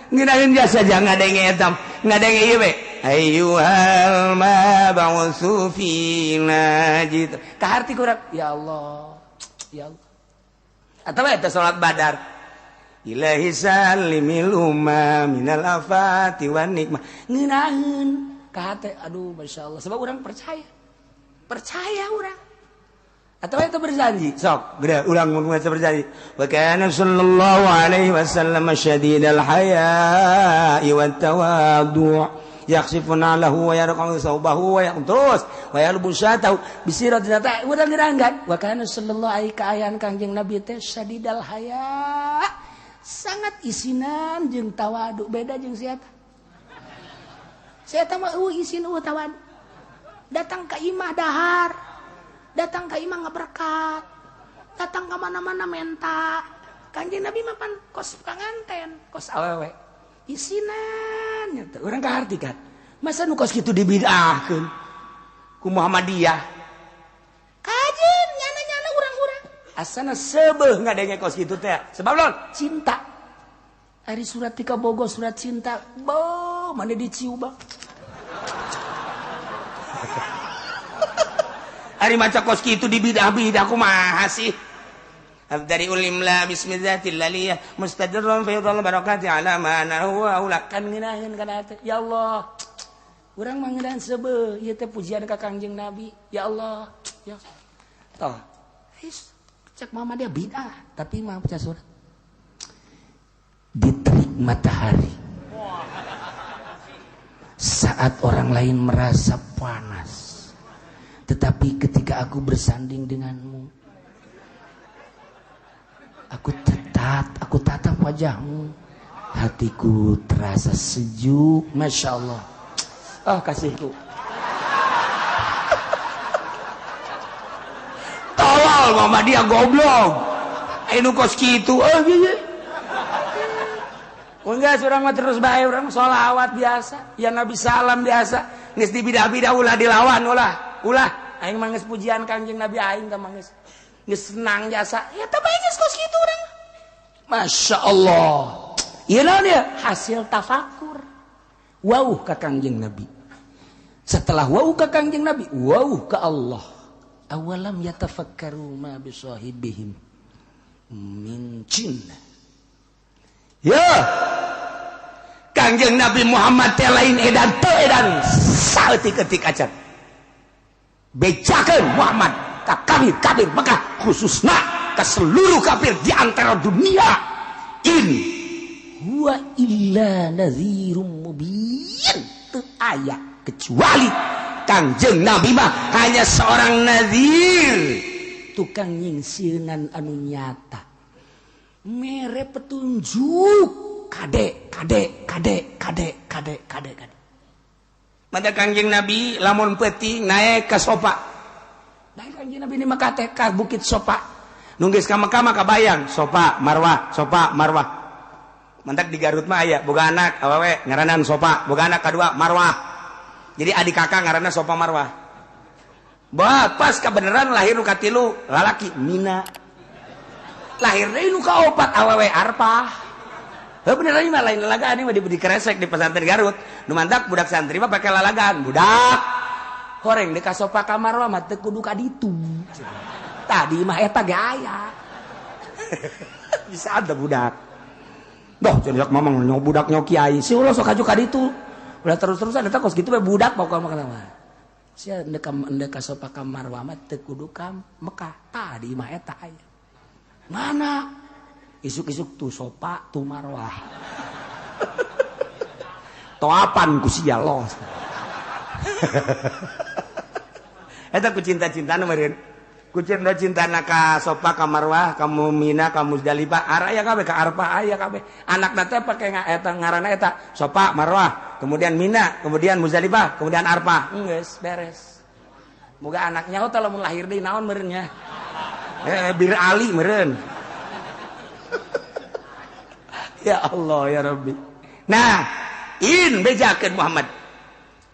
ngeunaheun jasa jangan ngadenge eta. Ngadenge ieu we. Ayyuhal mab'utsu fina jit. Ka harti kurang ya Allah. Ya Allah. Atawa eta salat Badar. Ilahi salimil umma minal afati wan nikmah. Ngeunaheun ka hate aduh Masya Allah. Sebab urang percaya. Percaya urang. Atau itu berjanji sok gede ulang mun berjanji wa kana sallallahu alaihi wasallam syadidal haya'i wat tawadhu yakhsifuna lahu wa yarqu thawbahu wa terus wa yalbusatahu bisirat ta urang ngeranggan wa kana sallallahu alaihi kaayaan Kangjeng Nabi teh syadidal haya sangat isinan jeung tawadu beda jeung sia eta mah eueuh isin eueuh tawadu datang ka imah dahar datang ke imah ngeberkat datang ke mana-mana menta Kanjeng Nabi mah pan kos panganten kos awewe isinan nya teh urang kaharti kan masa nu kos kitu dibid'ahkeun ku Muhammadiyah kajen nyana-nyana urang-urang asana seubeuh ngadenge kos kitu teh sebab lon cinta ari surat tika bogo surat cinta bo mana diciu bang ari maca kos kitu dibidah-bidah kumaha sih dari ulimla bismillatil laliyah mustadirran fi dhal barakati ala ma ana huwa ulakan ngeunaheun kana hate ya Allah urang mah ngeunaheun seubeuh ieu teh pujian ka Kangjeng Nabi ya Allah ya toh his cek mama dia bid'ah tapi mah baca surat diterik matahari saat orang lain merasa panas tetapi ketika aku bersanding denganmu aku tatap wajahmu hatiku terasa sejuk. Masya Allah. Oh kasihku. Tolol mama dia goblok anu kos kitu oh iya enggak surang mah terus bae urang sholawat biasa ya Nabi salam biasa geus dibidah-bidah ulah dilawan ulah ulah aing mah geus pujian Kangjeng Nabi aing teh mah geus geus senang jasa ya teh bae geus kos kitu urang. Masya Allah. Ieu naon ieu hasil tafakur wauh ka Kangjeng Nabi. Setelah wauh ka Kangjeng Nabi wauh ka Allah. Awalam yatafakkaru ma bisahibihim min jinnah. Ya Kangjeng Nabi Muhammad teh lain edan teu edan saeutik-eutik acan. Bejakeun Muhammad ka kafir-kafir Mekah khususna ka seluruh kafir di antara dunia ini huwa illa nadhirum mubin teu aya kecuali Kangjeng Nabi mah hanya seorang nadhir tukang nyingsieunan anu nyata mere petunjuk kade kade kade kade kade kade kade. Maka Kangjeng Nabi lamun peuting naik ke sopa. Naik Kangjeng Nabi ini maka teh ka bukit sopa. Nunggis ka Mekah mah kabayang sopa marwah, sopa marwah. Mantak di Garut mah aya boga anak awewe ngaranan sopa, boga anak kadua marwah. Jadi adik kakak ngaranna sopa marwah. Bah, pas kebenaran lahir nu katilu lalaki Mina. Lahir deui nu kaopat awewe Arpah. Heuh bener mah lain lalagaan mah dikeresek di pesantren Garut. Nu mantak budak santri mah pake lalagaan, budak. Horeng deui ka sopa ka marwah mah teu kudu ka ditu. Tadi mah eta ge aya. Bisa ada budak. Doh jadi mamang nyo budak nyo kiai. Si ulah sok kaju ka ditu. Ulah terus-terusan eta kos kitu we budak pokokna mah mah. Sia endek ka sopa ka marwah mah teu kudu ka Mekah. Tadi mah eta aya. Mana? Isuk-isuk tuh sopa tuh marwah. Toapan ku sia los. Eta ku cinta-cintana meureun. Ku cinta-cintana ka Sopa, ka Marwah, ka Mina, ka Muzdalifah, aya kabeh, ka Arfah aya kabeh. Anakna teh pake eta ngaranna eta Sopa, Marwah, kemudian Mina, kemudian Muzdalifah, kemudian Arfah. Geus beres. Moga anaknya oh lamun lahir deui naon meureun nya. Bir Ali meureun. Ya Allah ya Rabbi. Nah, in bejakeun Muhammad.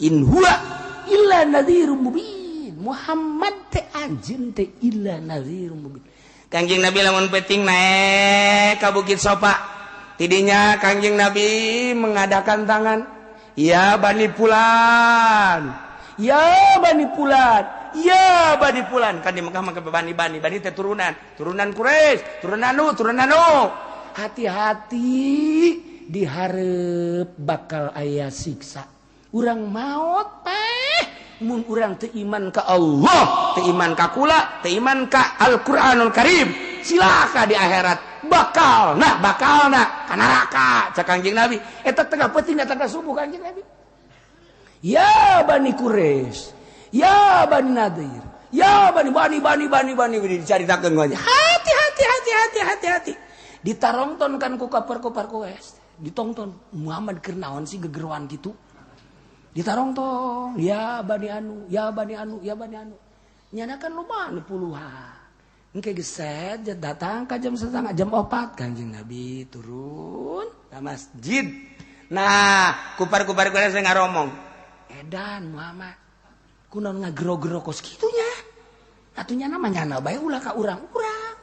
In huwa illa nadhirum mubin. Muhammad teh anjeun teh illa nadhirum mubin. Kangjeng Nabi lamun penting naik ka Bukit Sofa. Tidinya Kangjeng Nabi mengadakan tangan. Ya Bani Fulan. Ya Bani Fulan. Ya Bani Fulan. Kan di Mekah mah bani bani, bani teh turunan, turunan Quraisy, turunan anu, turunan anu. Hati-hati dihareup bakal aya siksa. Urang maot teh mun urang teu iman ka Allah, teu iman ka kula, teu iman ka Al-Qur'anul Karim, silaka di akhirat bakal nah ka neraka cak Kangjeng Nabi. Eta tengah peuting datang ka subuh Kangjeng Nabi. Ya Bani Quraisy, ya Bani Nadir, ya Bani Bani Bani Bani Bani dicaritakeun aja. Hati hati hati hati hati hati. Ditarongton kan ku kapar-kupar Quraisy, ditongton Muhammad keur naon sih gegeruan gitu. Ditarongtong, ya Bani Anu, ya Bani Anu, ya Bani Anu. Nyana kan lumayan puluhan. Engke geset datang ka jam setengah jam 4 Kanjeng Nabi turun ke masjid. Nah, kupar-kupar Quraisy ngaromong. Edan Muhammad. Kunaon ngagero-gero kos kitunya? Atuh nyana mah nyana bae ulah ka urang-urang.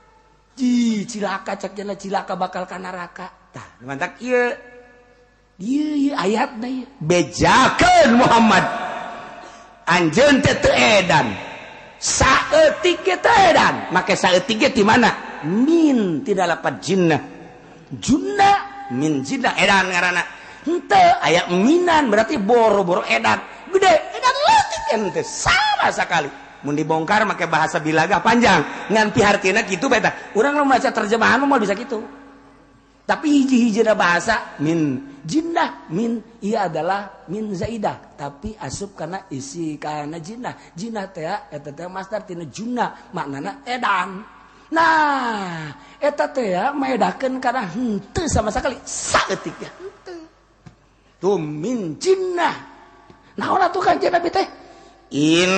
Ji, cilaka cak jana cilaka bakal ka neraka. Tah, mantak ieu. Ieu ayatna ieu. Bejakeun Muhammad. Anjeun teh teu edan. Saeutik ge teu edan. Make saeutik ge ti mana? Min tidak lapat jinnah. Junna min jinnah edan ngaranna. Henteu aya minan berarti boro-boro edan. Gede edan leutik ente sama sekali. Mun dibongkar make bahasa bilaga panjang. Ngan pihartina kitu bae tah. Urang nu maca terjemahan mah bisa kitu. Tapi hiji-hijina bahasa min jinnah min ia adalah min zaidah tapi asup karena isi karena jinnah. Jinnah teh eta teh masdar tina junnah maknana edan. Nah, eta teh maedakeun kana henteu sama sekali saeutik ya henteu. Tuh min jinnah. Naon atuh Kanjeng Nabi teh? In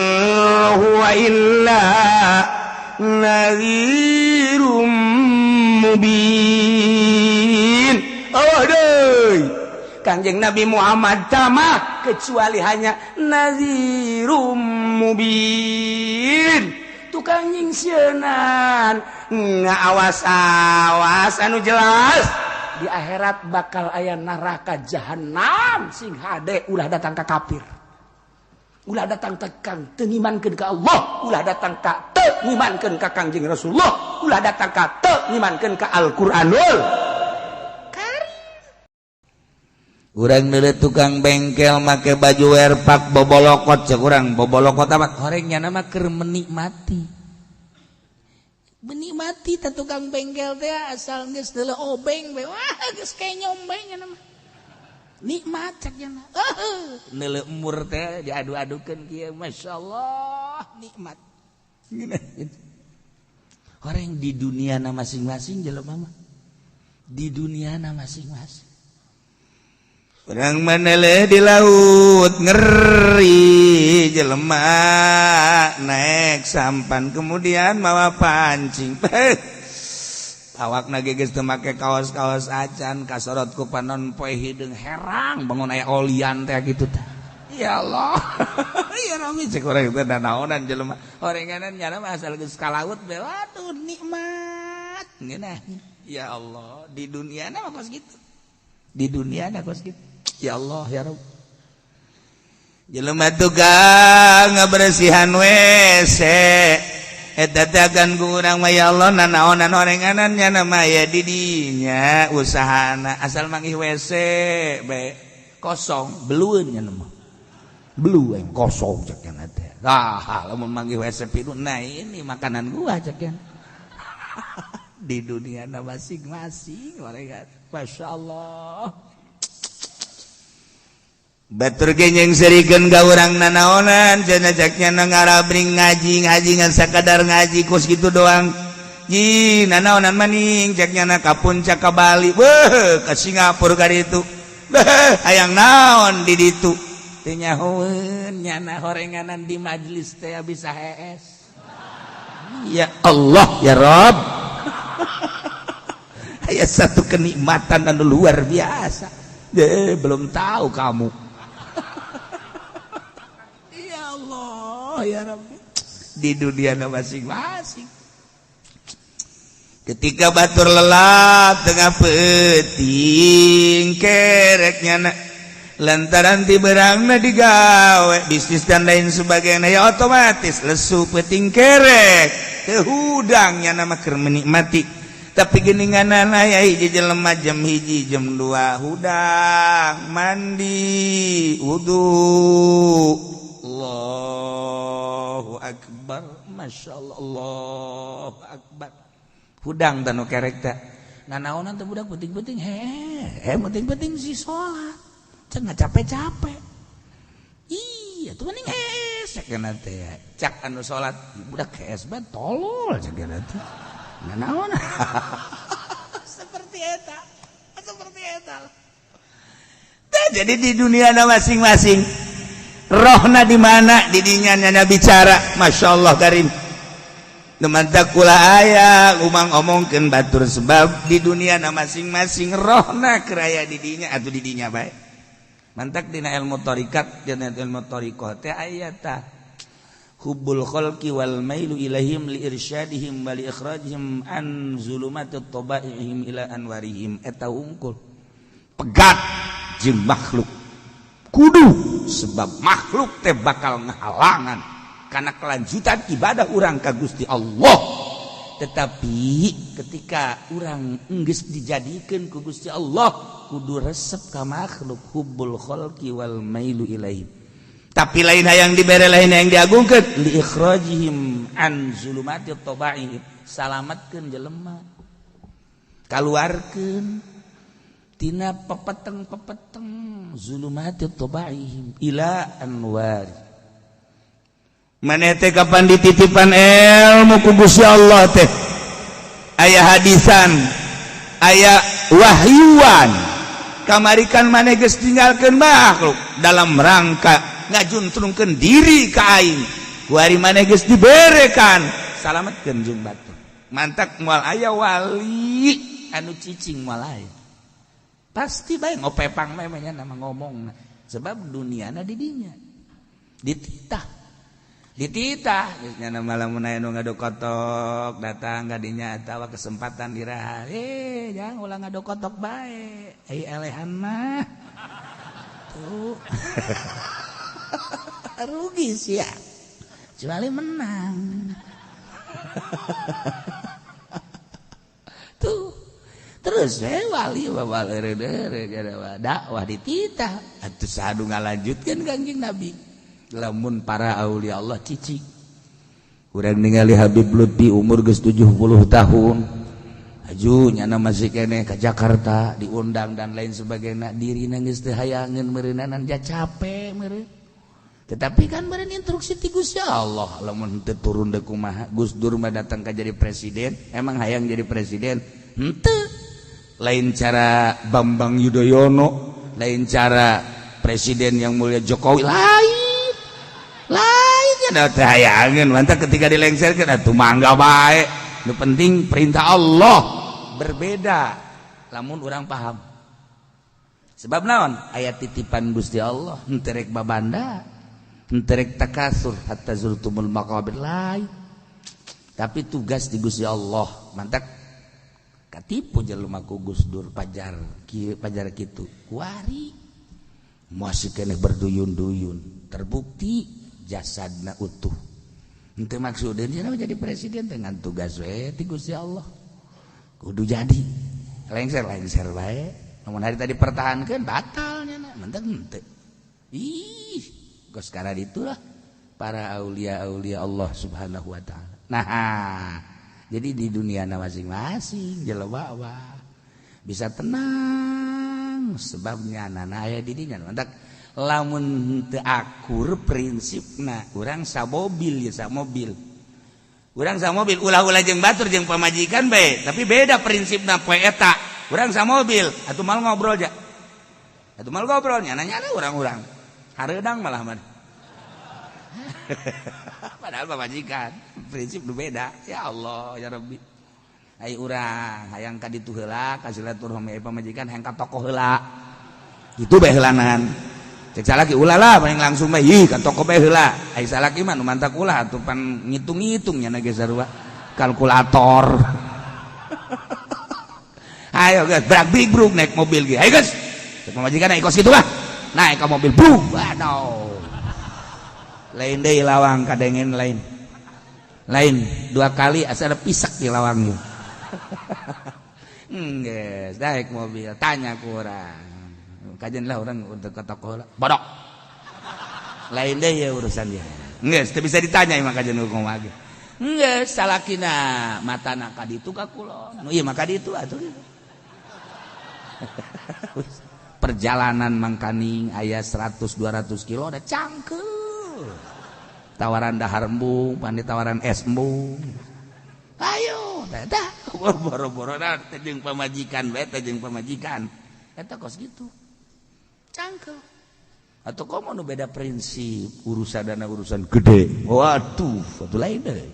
huwa illa nadhirum mubin. Oh deui. Kanjeng Nabi Muhammad tamah kecuali hanya nadhirum mubin. Tukang nyingsieunan ngaawas-awas anu jelas di akhirat bakal aya neraka jahanam sing hade ulah datang ka kafir. Ulah datang ka kang teu ngimankeun ka Allah, ulah datang ka teu ngimankeun ka Kangjeng Rasulullah, ulah datang ka teu ngimankeun ka Al-Qur'anul Karim. Urang neuleuh tukang bengkel make baju werpak bobolokot cek urang bobolokot amat horeng nya mah keur menikmati. Menikmati teh tukang bengkel teh asal geus neuleuh obeng we wah geus kenyom bae nya mah. Nikmat cek nya. Neuleuh emur teh diadu-adukeun kieu masyaallah nikmat. Horeng di dunia na masing-masing jelema mah. Di dunia na masing-masing. Urang maneleh di laut ngeri jelema naik sampan kemudian mawa pancing. Awakna ge geus teu make kaos-kaos acan kasorot ku panon poe hideung herang bangun aya olian teh kitu teh. Ya Allah. Ya Rabbi cek urang teh naonan jelema. Horenganan nyana mah asal geus ka laut be waduh nikmat. Ngeunah. Ya Allah, di dunia na mah kos kitu. Di dunia na kos kitu. Ya Allah ya Rabb. Jelema tukang ngabersihan WC eta teh agan ku urang mah ya Allah nanaonan horenganan nya mah ya di dinya usahana asal manggih WC bae kosong belueun nya mah. Belu yang kosong cek nya teh. Ah, lamun manggih WC pidu nah ini makanan gua cek nya. Di dunia na masing-masing horengan. Masya Allah. Batur ge nyengserikeun ka urang nanaonan cenah cek nya ngarabring ngaji ngaji ngan sakadar ngaji kos kitu doang. Ji nanaonan maning cek nya ka puncak ka Bali, beuh ka Singapura ka ditu. Beuh hayang naon di ditu. Teu nyahoeun nyana horenganan di majlis teh bisa hees. Ya Allah ya Rabb. Aya satu kenikmatan anu luar biasa. Belum tahu kamu. Ya Allah ya Rabbi. Di dunia masing-masing. Ketika batur lelap tengah peuting kereknya nak lantaran ti berangna digawe bisnis dan lain sebagainya ya otomatis lesu peuting kerek teu hudangnya nama keur menikmati. Tapi geningan aya hiji jelema jam 1 jam 2 hudang mandi wudu. Allahu akbar, masya Allah, Allahu akbar. Hudang tanu kerek teh nanaonan teh budak penting-penting he penting-penting si salat cenah capek-capek. Iya tuh mending hees cek teh cak anu salat budak hees bae tolol cek teh nanaon. Seperti eta, seperti eta. Jadi di dunia masing-masing rohna di mana didinya nyana bicara masya Allah karim. Mantap kula aya umang omongkeun batur sebab di dunia na masing-masing rohna keraya didinya atau didinya bae. Mantak dina ilmu tarikat dina ilmu tariqah teh aya tah hubbul khalqi wal mailu ilaihim li irsyadihim wa li ikhrajihim an zulumati tabaihim ila anwarihim. Eta unggul pegat jeung makhluk kudu sebab makhluk teh bakal ngahalangan karena kelanjutan ibadah urang ka Gusti Allah. Tetapi ketika urang enggeus dijadikeun ku Gusti Allah kudu resep ka makhluk hubbul khalqi wal mailu ilaihim. Tapi lain hayang dibere lain yang diagungkeun li ikhrajihim an zulumati tabaihim, salamatkeun jelema kaluarkeun tina pepeteng-pepeteng zulumati tabaihim ila anwar. Maneh teh kapan dititipan ilmu ku Gusti Allah teh aya hadisan aya wahyuan kamarikan maneh geus tinggalkeun makhluk dalam rangka ngajuntrungkeun diri ka aing kuari maneh geus diberekan salametkeun jeung batur. Mantak moal aya wali anu cicing moal aya pasti bae ngopepang mah nya nama ngomong sebab duniana di dinya dititah dititah nyana malam mun aya nu ngadokotok datang ka dinya atawa kesempatan diraha jangan ulah ngadokotok bae ai elehan mah tuh rugi sia kecuali menang. Tuh terus wali dakwah dititah atuh sadu ngalanjutkeun Kangjeng Nabi. Lamun para aulia Allah cicing urang ningali Habib Lutfi umur geus 70 tahun aju nyana masih keneh ka Jakarta diundang dan lain sebagainya dirina geus teu hayangeun meureunanan ja capek meureun. Tetapi kan meureun instruksi ti Gusti Allah lamun teu turun deui kumaha. Gus Dur mah datang ka jadi presiden emang hayang jadi presiden henteu lain cara Bambang Yudhoyono lain cara presiden yang mulia Jokowi lain lain hayangan mantap ketika dilengserkan atuh mangga bae nu penting perintah Allah berbeda lamun urang paham sebab naon aya titipan Gusti Allah henteu rek babanda henteu rek takasur hatta zurtumul maqabir lain tapi tugas di Gusti Allah mantap katipu jelema ku Gus Dur pajar kieu pajar kitu kuari masih keneh berduyun-duyun terbukti jasadna utuh. Henteu maksudna cenah jadi presiden dengan tugas we ti Gusti Allah. Kudu jadi. Lengser-lengser bae. Lamun hari tadi pertahankeun batal nya mantep henteu. Ih, geus karena itulah para aulia-aulia Allah Subhanahu wa taala. Nah, jadi di dunia masing-masing jelema bisa tenang sebabnya nana aya di dinya. Mantak Lamun teu akur prinsipna urang samobil ya samobil. Urang samobil ulah-ulah jeung batur jeung pamajikan bae, tapi beda prinsipna poe eta. Urang samobil atuh mal ngobrol ja. Atuh mal ngobrol nyana-nyana urang-urang. Hareudang malah mah. Padahal pamajikan prinsip nu beda. Ya Allah ya Rabbi. Ai urang hayang ka ditu heula ka silaturahmi pamajikan hayang ka toko heula. Kitu bae heulanan. Cek salaki ulah lah paling langsung bae ih ka toko bae heula. Ai salaki mah nu mantak ulah atuh pan ngitung-ngitung nya ge sarua kalkulator. Ayo guys, brak brik bruk naik mobil ge. Ayo guys. Cek pamajikan naik kos kitu lah. Naik ka mobil bruk. Waduh. Lain deui lawang kadengen lain. Lain dua kali asa ada pisak di lawang ieu. Geus naik mobil tanya ku urang. Kajian lah orang untuk ke toko lah. Bodok. Lain deh ya urusan dia. Geus teu bisa ditanya emang kajian hukum lagi. Geus salakina matana ka ditu ka kulon. Nu ieu mah ka ditu atuh. Perjalanan mangkaning aya 100 200 kilo ada cangkeul. Tawaran dahar embung, pandi tawaran es embung. Ayo, dah boro-boro teh jeung pamajikan bae teh jeung pamajikan. Eta kos gitu. Cangkel. Atau komo nu beda prinsip urusan dana urusan gede. Waduh, atuh lain deui.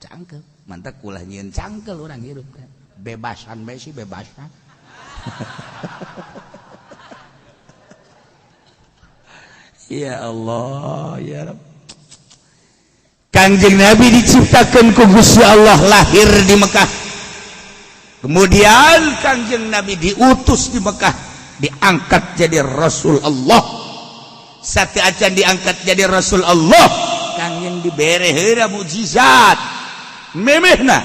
Cangkel. Mantak ulah nyieun cangkel urang hirup teh. Bebasan bae sih bebasan. Ya Allah, ya Rabb. Kangjeng Nabi diciptakan ku Gusti Allah lahir di Mekah. Kemudian Kangjeng Nabi diutus di Mekah, diangkat jadi Rasul Allah. Sate acan diangkat jadi Rasul Allah, Kangjeng dibere heula mukjizat. Memehna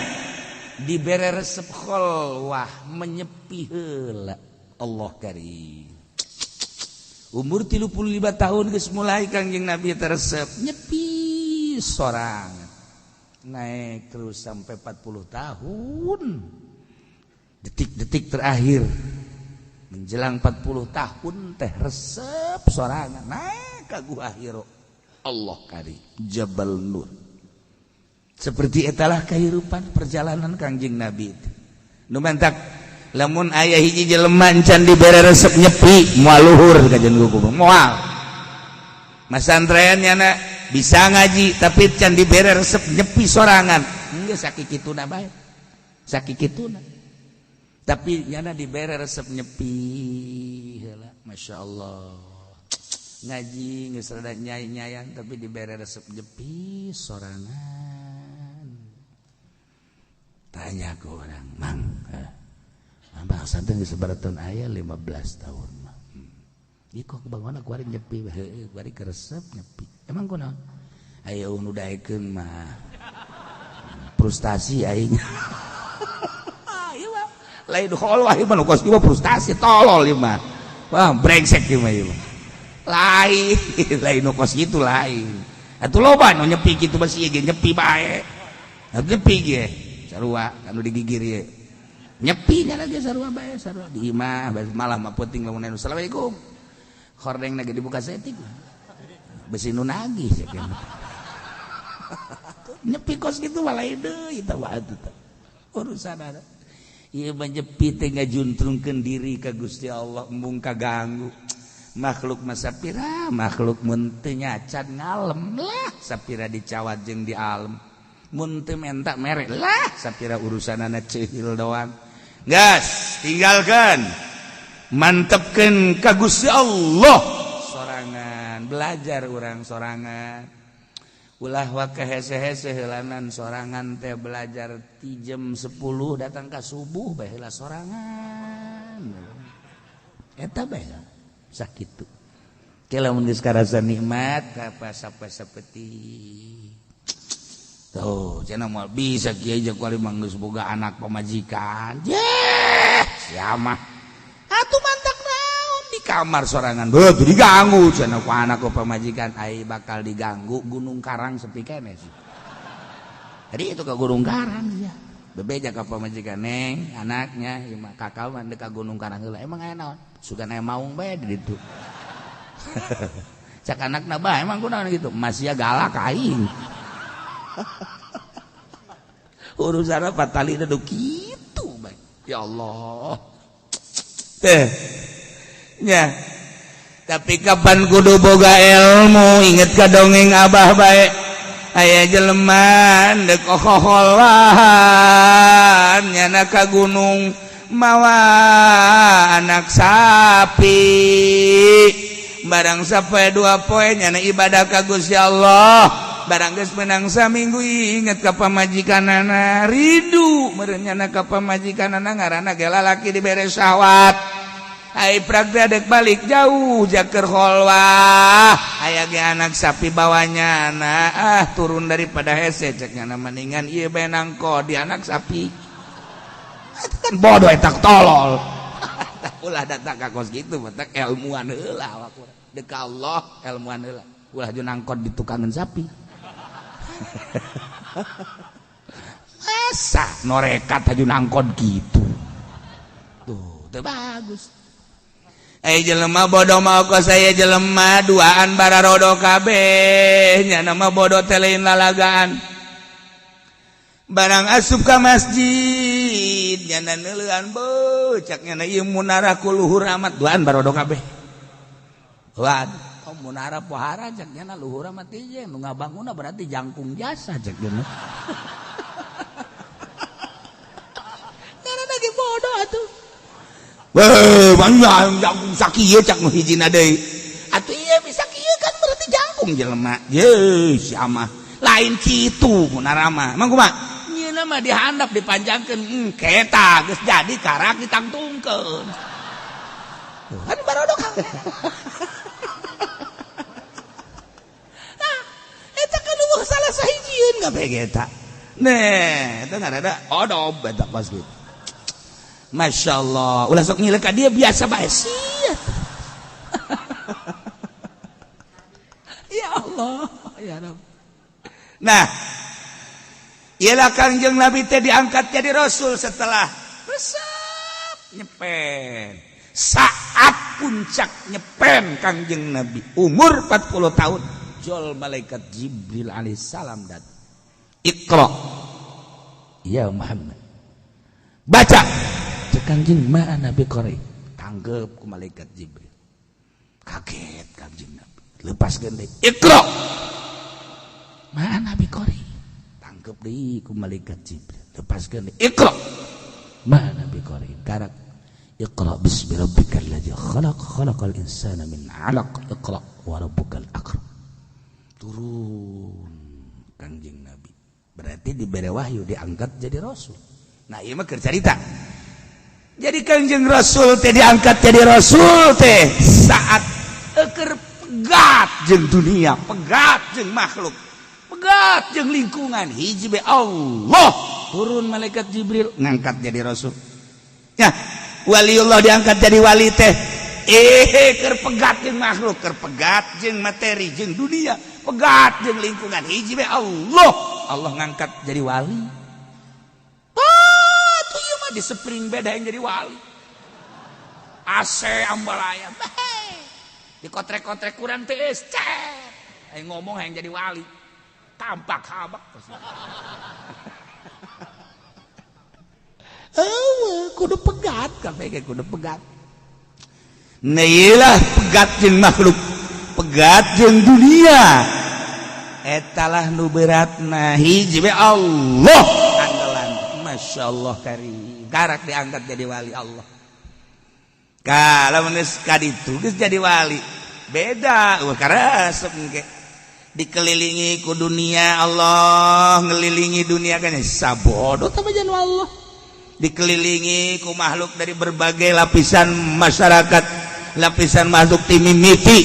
dibere resep kholwah menyepi heula. Allah karim. Umur 35 tahun geus mulai Kangjeng Nabi teresep nyepi sorangan. Naik terus sampai 40 tahun. Detik-detik terakhir menjelang 40 tahun teh resep sorangan naik ka Gua Hiro. Allah kari Jabal Nur. Seperti etalah kehidupan perjalanan Kangjeng Nabi itu. Nu mantak lamun aya hiji jelema encan dibere resep nyepi moal luhur kajian kuku moal. Masantren nyana bisa ngaji tapi can dibere resep nyepi sorangan. Geus sakikituna bae. Sakikituna. Tapi nyana dibere resep nyepi heula Masya Allah. Ngaji geus rada nyai-nyayan tapi dibere resep nyepi sorangan. Tanya ke orang, "Mang, Mang santen geus sabaraha tahun aya 15 tahun mah." Ieu kok bangun kuari nyepi heueuh kuari keresep nyepi. Emang kunaon? Aya nu daekeun mah. Frustasi aing. Ieu mah lain kholwah ieu mah nu kos ieu mah frustasi tolol ieu mah. Wah, brengsek ieu mah ieu mah. Lain, lain nu kos kitu lain. Atuh loba nu nyepi kitu basi ge nyepi bae. Atuh nyepi ge sarua anu digigir ieu. Nyepi nya lagi sarua bae sarua di imah malah mah penting lamun anu assalamualaikum. Hordeng lagi dibuka setik. Besi nu nagih cek. Nyepi kos kitu mah lain deui tah mah atuh tah. Urusan ada. Ieu mah nyepi teh ngajuntrungkeun diri ka Gusti Allah embung kaganggu. Makhluk mah sapira makhluk mun teu nyacan ngalem lah sapira dicawat jeung di alem. Mun teu menta mere lah sapira urusanana ceuhil doang. Gas, tinggalkan. Mantepkeun ka Gusti Allah sorangan, belajar urang sorangan. Ulah waka hese-hese heulanan sorangan teh belajar ti jam 10 datang ka subuh bae heula sorangan. Eta bae sakitu. Ke lamun geus karasa nikmat kapasa-sapeti. Tuh, cenah moal bisa kiai jeung kuari mah geus boga anak pamajikan. Yeh, sia mah. Atuh mantak naon di kamar sorangan. Beuh, diganggu cenah ku anak ku pamajikan. Ai bakal diganggu Gunung Karang sepi keneh sih. Jadi itu ke Gunung Karang ya. Bebeja ka pamajikan neng, anaknya ieu mah kakak mah deuk ka Gunung Karang heula. Emang aya naon? Sugan aya maung bae di ditu. Cak anakna bah emang kunaon gitu, masih galak aing. Urusan patali nu kitu bae. Ya Allah. Teh. Nya. Tapi kapan kudu boga ilmu, inget ka dongeng Abah bae. Aya jelema dek ohoholan nyana ka gunung mawa anak sapi. Barang sampai 2 poe nyana ibadah ka Gusti Allah. Barang geus menang saminggu inget ka pamajikanana, rindu meureun nyana ka pamajikanana, ngaranna ge lalaki dibere syahwat. Ai prak teh dek balik jauh jaker kholwah, aya ge anak sapi bawanya na ah turun daripada hese cek nyana mendingan ieu bae nangko di anak sapi. Eta kan bodoh eta tolol. Ulah datang ka kos kitu matak ilmuan heula awak urang. Deuk ka Allah ilmuan heula. Ulah jo nangkot di tukangan sapi. Masa norekat haju nangkot gitu. Tuh, teu bagus. Jelema bodoh mau ke saya jelema duaan bararodo kabeh nyana mah bodoh teh lain lalagaan. Barang asup ka masjid nyana neuleuan beuh cak nyana ieu munara ku luhur amat duaan barodo kabeh. Waduh, oh munara pohara cak nyana luhur amat ieu nu ngabangunna berarti jangkung jasa cak nyana. Karena lagi bodoh atuh. Weh, banyak jangkung sakieu cak nu hijina deui. Atuh ieu bisa kieu kan berarti jangkung jelema. Ye, si amah lain kitu munara mah. Emang kumaha? Nyeuna mah dihandap dipanjangkeun, keta geus jadi karak ditangtungkeun. Kan barodok. Nah, eta kan eueuh salah sahijieun kabeh eta. Neh, eta ngaranna odob eta pas kitu. Masya Allah, ulah sok ngilek ka dia biasa bae sia. Ya Allah, ya Rabb. Nah, ialah Kangjeng Nabi teh diangkat jadi rasul setelah resep nyepen. Saat puncak nyepen Kangjeng Nabi umur 40 tahun, jol malaikat Jibril alaihissalam datang. Iqra ya Muhammad. Baca. Cek Kangjeng ma ana biqari. Tanggep ku malaikat Jibril. Kaget Kangjeng Nabi. Lepaskeun deui. Iqra. Ma ana biqari. Tangkep deui ku malaikat Jibril. Lepaskeun deui. Iqra. Ma ana biqari. Karak Iqra bismi rabbikal ladzi khalaq khalaqal insana min 'alaq iqra wa rabbukal akram. Turun Kangjeng Nabi. Berarti diberi wahyu diangkat jadi rasul. Nah, ieu mah keur carita. Jadi Kangjeng Rasul teh diangkat jadi rasul teh saat keur pegat jeung dunia, pegat jeung makhluk, pegat jeung lingkungan. Hiji be Allah turun malaikat Jibril ngangkat jadi rasul. Ya, waliullah diangkat jadi wali teh keur pegat jeung makhluk, keur pegat jeung materi jeung dunia, pegat jeung lingkungan. Hiji be Allah, Allah ngangkat jadi wali. Di spring beda yang jadi wali. AC ambalaya. Di kotrek-kotrek kurang tiis. Cet. Ayo ngomong yang jadi wali. Tampak habak. Kudu pegat kabeh kudu pegat. Nah, pegat jeung makhluk, pegat jeung dunia. Etalah nu beratna hiji be Allah andalan. Masya Allah karim. Karak diangkat jadi wali Allah. Kalau geus kaditu geus jadi wali. Beda, wah karesep engke. Dikelilingi ku dunia Allah, ngelilingi dunia kan sabodo tah bajan Allah. Dikelilingi ku makhluk dari berbagai lapisan masyarakat, lapisan makhluk timimiti.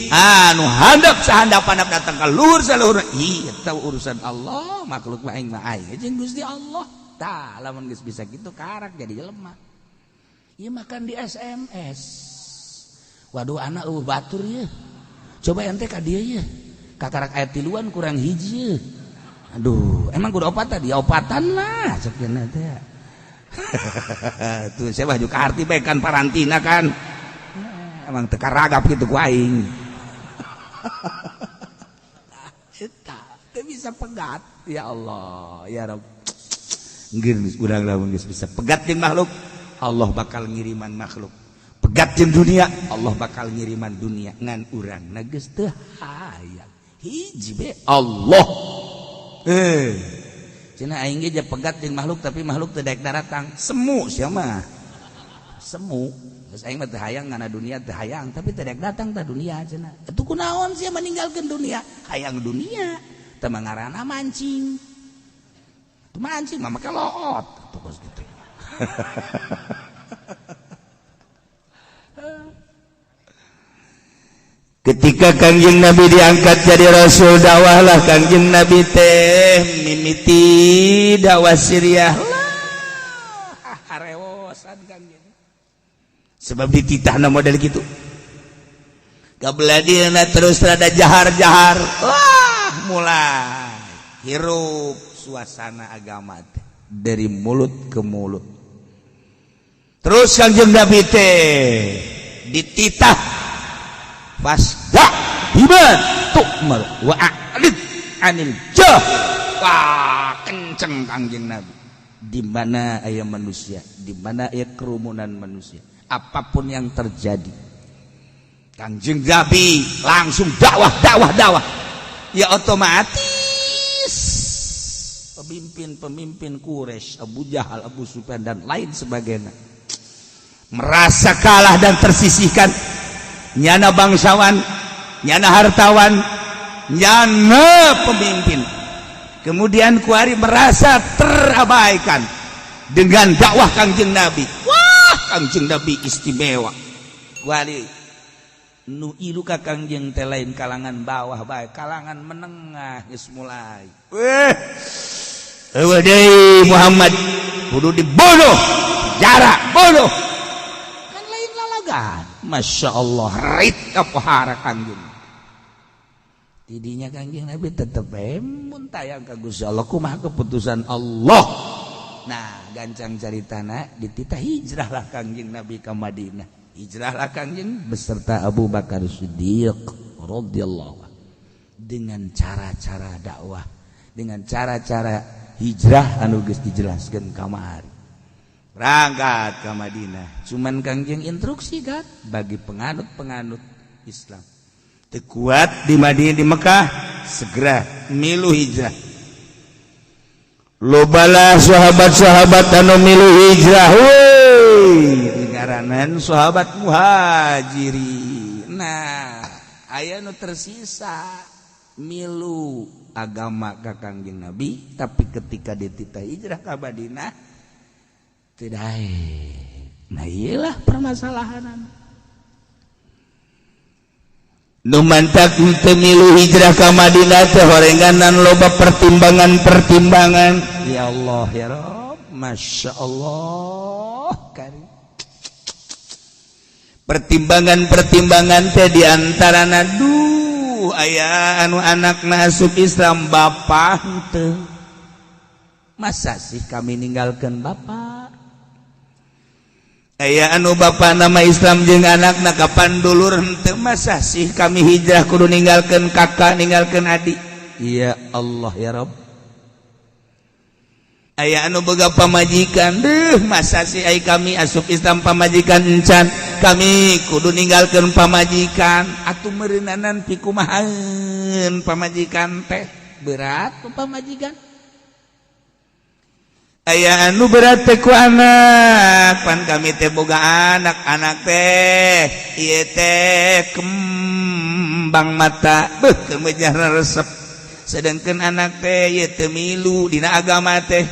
Anu handap sahandap-handap datang ka luhur saluhur. Ih, eta urusan Allah, makhluk mah aing mah aing jeung Gusti Allah. Tah, lamun geus bisa gitu karak jadi jelema. Ieu makan di SMS. Waduh anak eueuh batur ye. Coba ente ka dieu ye. Kakarak aya tiluan kurang hiji ye. Aduh, emang kudu opatan dia opatan lah cek cenah teh. Tuh saya baju ka arti bae kan parantina kan. Emang teu karagap kitu ku aing. Eta teu bisa pegat. Ya Allah ya Rabb, geus urang lamun geus bisa pegat jeung makhluk, Allah bakal ngiriman makhluk. Pegat jeung dunia, Allah bakal ngiriman dunia. Ngan urang na geus teu hayang hiji be Allah. Cenah aing ge pegat jeung makhluk, tapi makhluk teu daek daratang. Semu sia mah, semu. Geus aing mah teu hayang ngana dunia, teu hayang, tapi teu daek datang tah dunia cenah. Atuh kunaon sia meninggalkeun dunia? Hayang dunia teu ngaranna mancing. Tuh mancing mah make loot tuh kos gitu. Ketika Kangjeng Nabi diangkat jadi rasul, dakwahlah Kangjeng Nabi teh mimiti dakwah Syriah lah, harewosan Kangjeng, sebab dititahna model gitu. Kabeladina terus rada jahar-jahar, wah, mulai hirup suasana agama teh dari mulut ke mulut. Terus Kangjeng Nabi teh dititah, fasda bima tu'mar wa a'rid anil jah. Wah, kenceng Kangjeng Nabi. Di mana aya manusia, di mana aya kerumunan manusia, apapun yang terjadi, Kangjeng Nabi langsung dakwah, dakwah, dakwah. Ya otomatis pemimpin-pemimpin Quraisy, Abu Jahal, Abu Sufyan, dan lain sebagainya merasa kalah dan tersisihkan. Nyana bangsawan, nyana hartawan, nyana pemimpin. Kemudian kuari merasa terabaikan dengan dakwah Kangjeng Nabi. Wah, Kangjeng Nabi istimewa. Kuari nu ilu ka Kangjeng teh lain kalangan bawah bae, kalangan menengah geus mulai. Weh, eueuh deui Muhammad, kudu dibunuh, jarak bunuh. Kan lain lalagan. Masya Allah, rit kapohara Kangjeng. Tidinya Kangjeng Nabi tetep emun tayang ka Gusti Allah, kumaha keputusan Allah. Nah, gancang caritana, dititah hijrahlah Kangjeng Nabi ke Madinah. Hijrahlah Kangjeng beserta Abu Bakar Siddiq radhiyallahu dengan cara-cara dakwah, dengan cara-cara hijrah anu geus dijelaskeun kamari. Berangkat ke Madinah. Cuman Kangjeng instruksi kan bagi penganut-penganut Islam. Teu kuat di Madinah, di Mekah, segera milu hijrah. Lobalah sahabat-sahabat anu milu hijrah. Woi, dingaranan sahabat Muhajirin. Nah, aya nu tersisa milu agama ka Kangjeng Nabi, tapi ketika dititah hijrah ka Madinah tidak. Nah, iyalah permasalahan. Nu mantak teu milu hijrah ka Madinah teh horenganan loba pertimbangan-pertimbangan. Ya Allah ya Rabb, Masya Allah karim. Pertimbangan-pertimbangan teh diantarana, duh, aya anu anak masuk Islam, bapak teu. Masa sih kami ninggalkan bapak? Aya anu bapak nama Islam jeung anak na kapan dulur henteu. Masa sih kami hijrah kudu ninggalkan kakak, ninggalkan adik? Ya Allah ya Rabb. Aya anu boga pamajikan deh, masa sih ay kami asup Islam, pamajikan encan, kami kudu ninggalkan pamajikan? Atuh meureunanan pikumahaeun pamajikan teh, berat pamajikan. Aya anu berat teh ku anak, pan kami teh boga anak, anak teh ieu teh kembang mata, beuh, kemejarna resep, sedangkan anak teh ieu teu milu dina agama teh.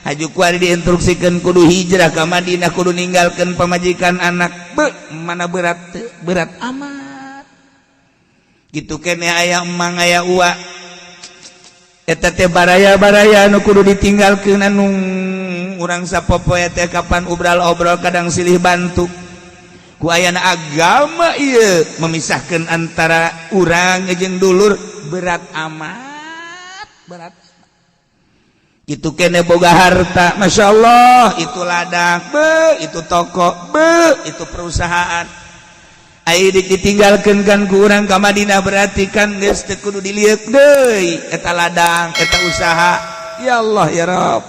Haju kuari diinstruksikeun kudu hijrah ka Madinah, kudu ninggalkeun pamajikan, anak, beuh, mana berat teu? Berat amat. Gitu kene aya emang, aya ua. Eta teh baraya-baraya anu kudu ditinggalkeun, anu urang sapopoe teh kapan obral-obrol kadang silih bantu. Ku ayana agama ieu memisahkan antara urang jeung dulur, berat amat, berat. Itu kene boga harta, Masya Allah, itu ladang be, itu toko be, itu perusahaan. Ai ditinggalkeun kan ku urang ka Madinah, berarti kan geus teu kudu dilieuk deui eta ladang, eta usaha. Ya Allah ya Rabb,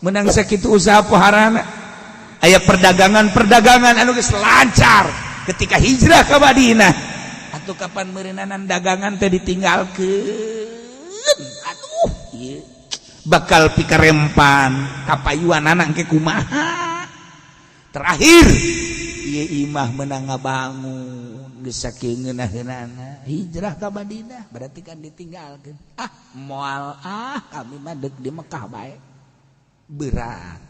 menang sakitu usaha poharana, aya perdagangan-perdagangan anu geus lancar ketika hijrah ke Madinah. Atau kapan meureunanan dagangan teh ditinggalkeun, aduh, ieu bakal pikarempan kapayuan anak ke kumaha. Terakhir ieu imah menang ngabangun geus sakieu ngeunaheunana hijrah ka Madinah, berarti kan ditinggalkeun. Ah, moal ah, kami mah deuk di Mekah bae, berat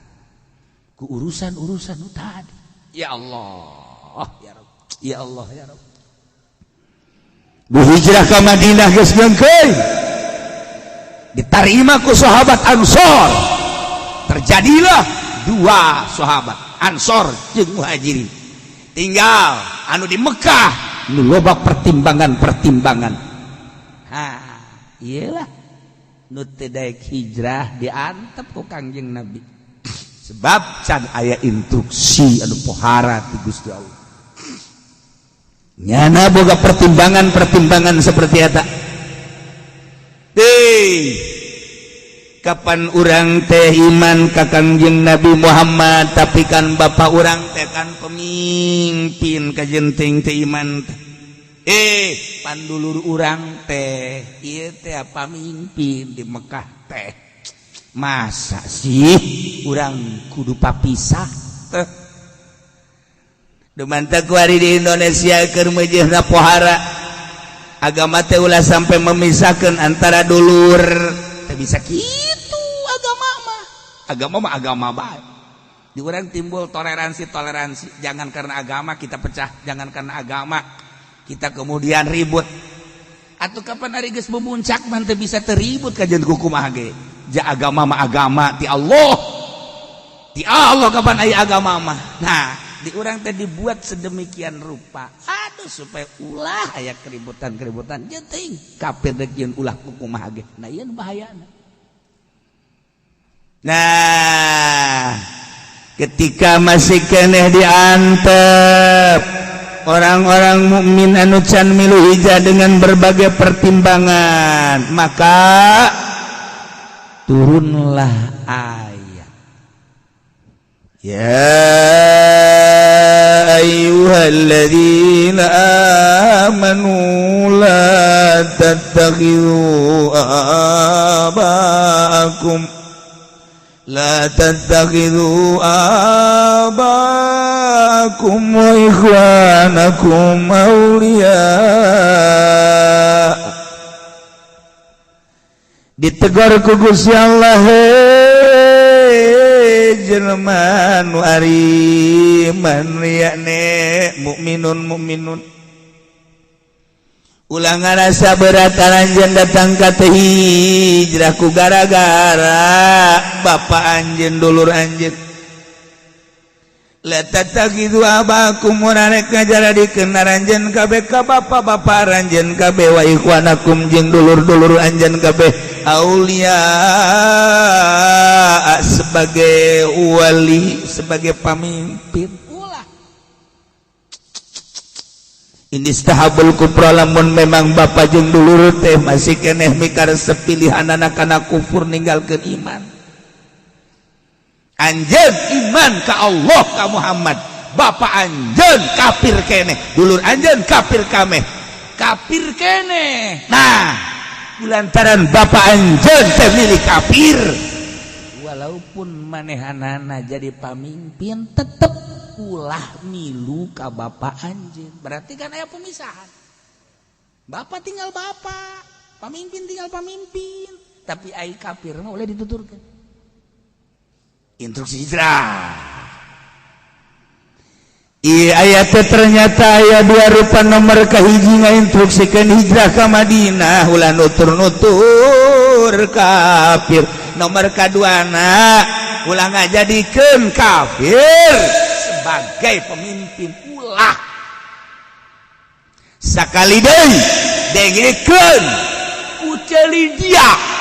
ku urusan-urusan nu tadi. Ya Allah ya Rabb, ya Allah ya Rabb. Bu hijrah ke Madinah geus ngeungkeun, diterima ku sahabat Ansor. Terjadilah dua sahabat Ansor jeung Muhajirin, tinggal anu di Mekah nu loba pertimbangan-pertimbangan. Ha, iyalah, nu teu daek hijrah diantep ku Kangjeng Nabi, sebab can aya instruksi anu pohara ti Gusti Allah. Nyana boga pertimbangan-pertimbangan seperti eta. Hei, kapan urang teh iman ka Kangjeng Nabi Muhammad, tapi kan bapak urang teh kan pemimpin, kajenting teh iman teh. Pandulur urang teh ieu teh pamimpin di Mekah teh, masa sih urang kudu papisah teh? Dumanta kuari di Indonesia keur meujeuhna pohara agama teh, ulah sampai memisahkan antara dulur teh. Bisa kitu agama mah? Agama mah agama bae. Di urang timbul toleransi toleransi, jangan karena agama kita pecah, jangan karena agama kita kemudian ribut. Atau kapan ari geus memuncak mah teu bisa teribut kajian kumaha ge. Ja agama mah agama ti Allah, ti Allah. Kapan aya agama mah? Nah, di urang teh dibuat sedemikian rupa, aduh, supaya ulah aya keributan-keributan jeung kafir rek jeung ulah kumaha ge. Nah, ieu nu bahayana. Nah, ketika masih keneh diantep orang-orang mukmin anu can milu hijrah dengan berbagai pertimbangan, maka turunlah ayat يا أيها الذين آمنوا لا تتخذوا آباءكم لا تتخذوا آباءكم وإخوانكم أولياء. Ditegur ku Gusti Allah, jelema nu ariman yakni mukminun mukminun, ulah ngarasa berat anjeun datang ka teh hijrah ku gara-gara bapak anjeun, dulur anjeun. La tattakhidhu abakum, rek ngajaradikeun aranjeun kabeh ka bapa-bapa aranjeun kabeh, wa ikhwanakum, jeung dulur-dulur anjeun kabeh, aulia, sebagai wali, sebagai pamimpin. Ulah. Inistahabbul kufra, lamun memang bapak jeung dulur teh masih keneh mikar sepilihan anak-anak kufur, ninggalkeun iman. Anjeun iman ka Allah, ka Muhammad, bapak anjeun kafir keneh, dulur anjeun kafir kameh, kafir keneh. Nah, lantaran bapak anjeun teh milih kafir, walaupun manehanana jadi pamimpin, tetep ulah milu ka bapak anjeun. Berarti kan aya pemisahan, bapak tinggal bapak, pamimpin tinggal pamimpin. Tapi ai kafir mah boleh dituturkan. Instruksi hijrah. Iya, ayat ternyata aya dua rupa. Nomor kahiji ngainstruksikan hijrah ke Madinah ulah nutur-nutur kafir. Nomor kaduana, ulah ngajadikeun kafir sebagai pemimpin, ulah. Sakali deui dengekeun uceli dia.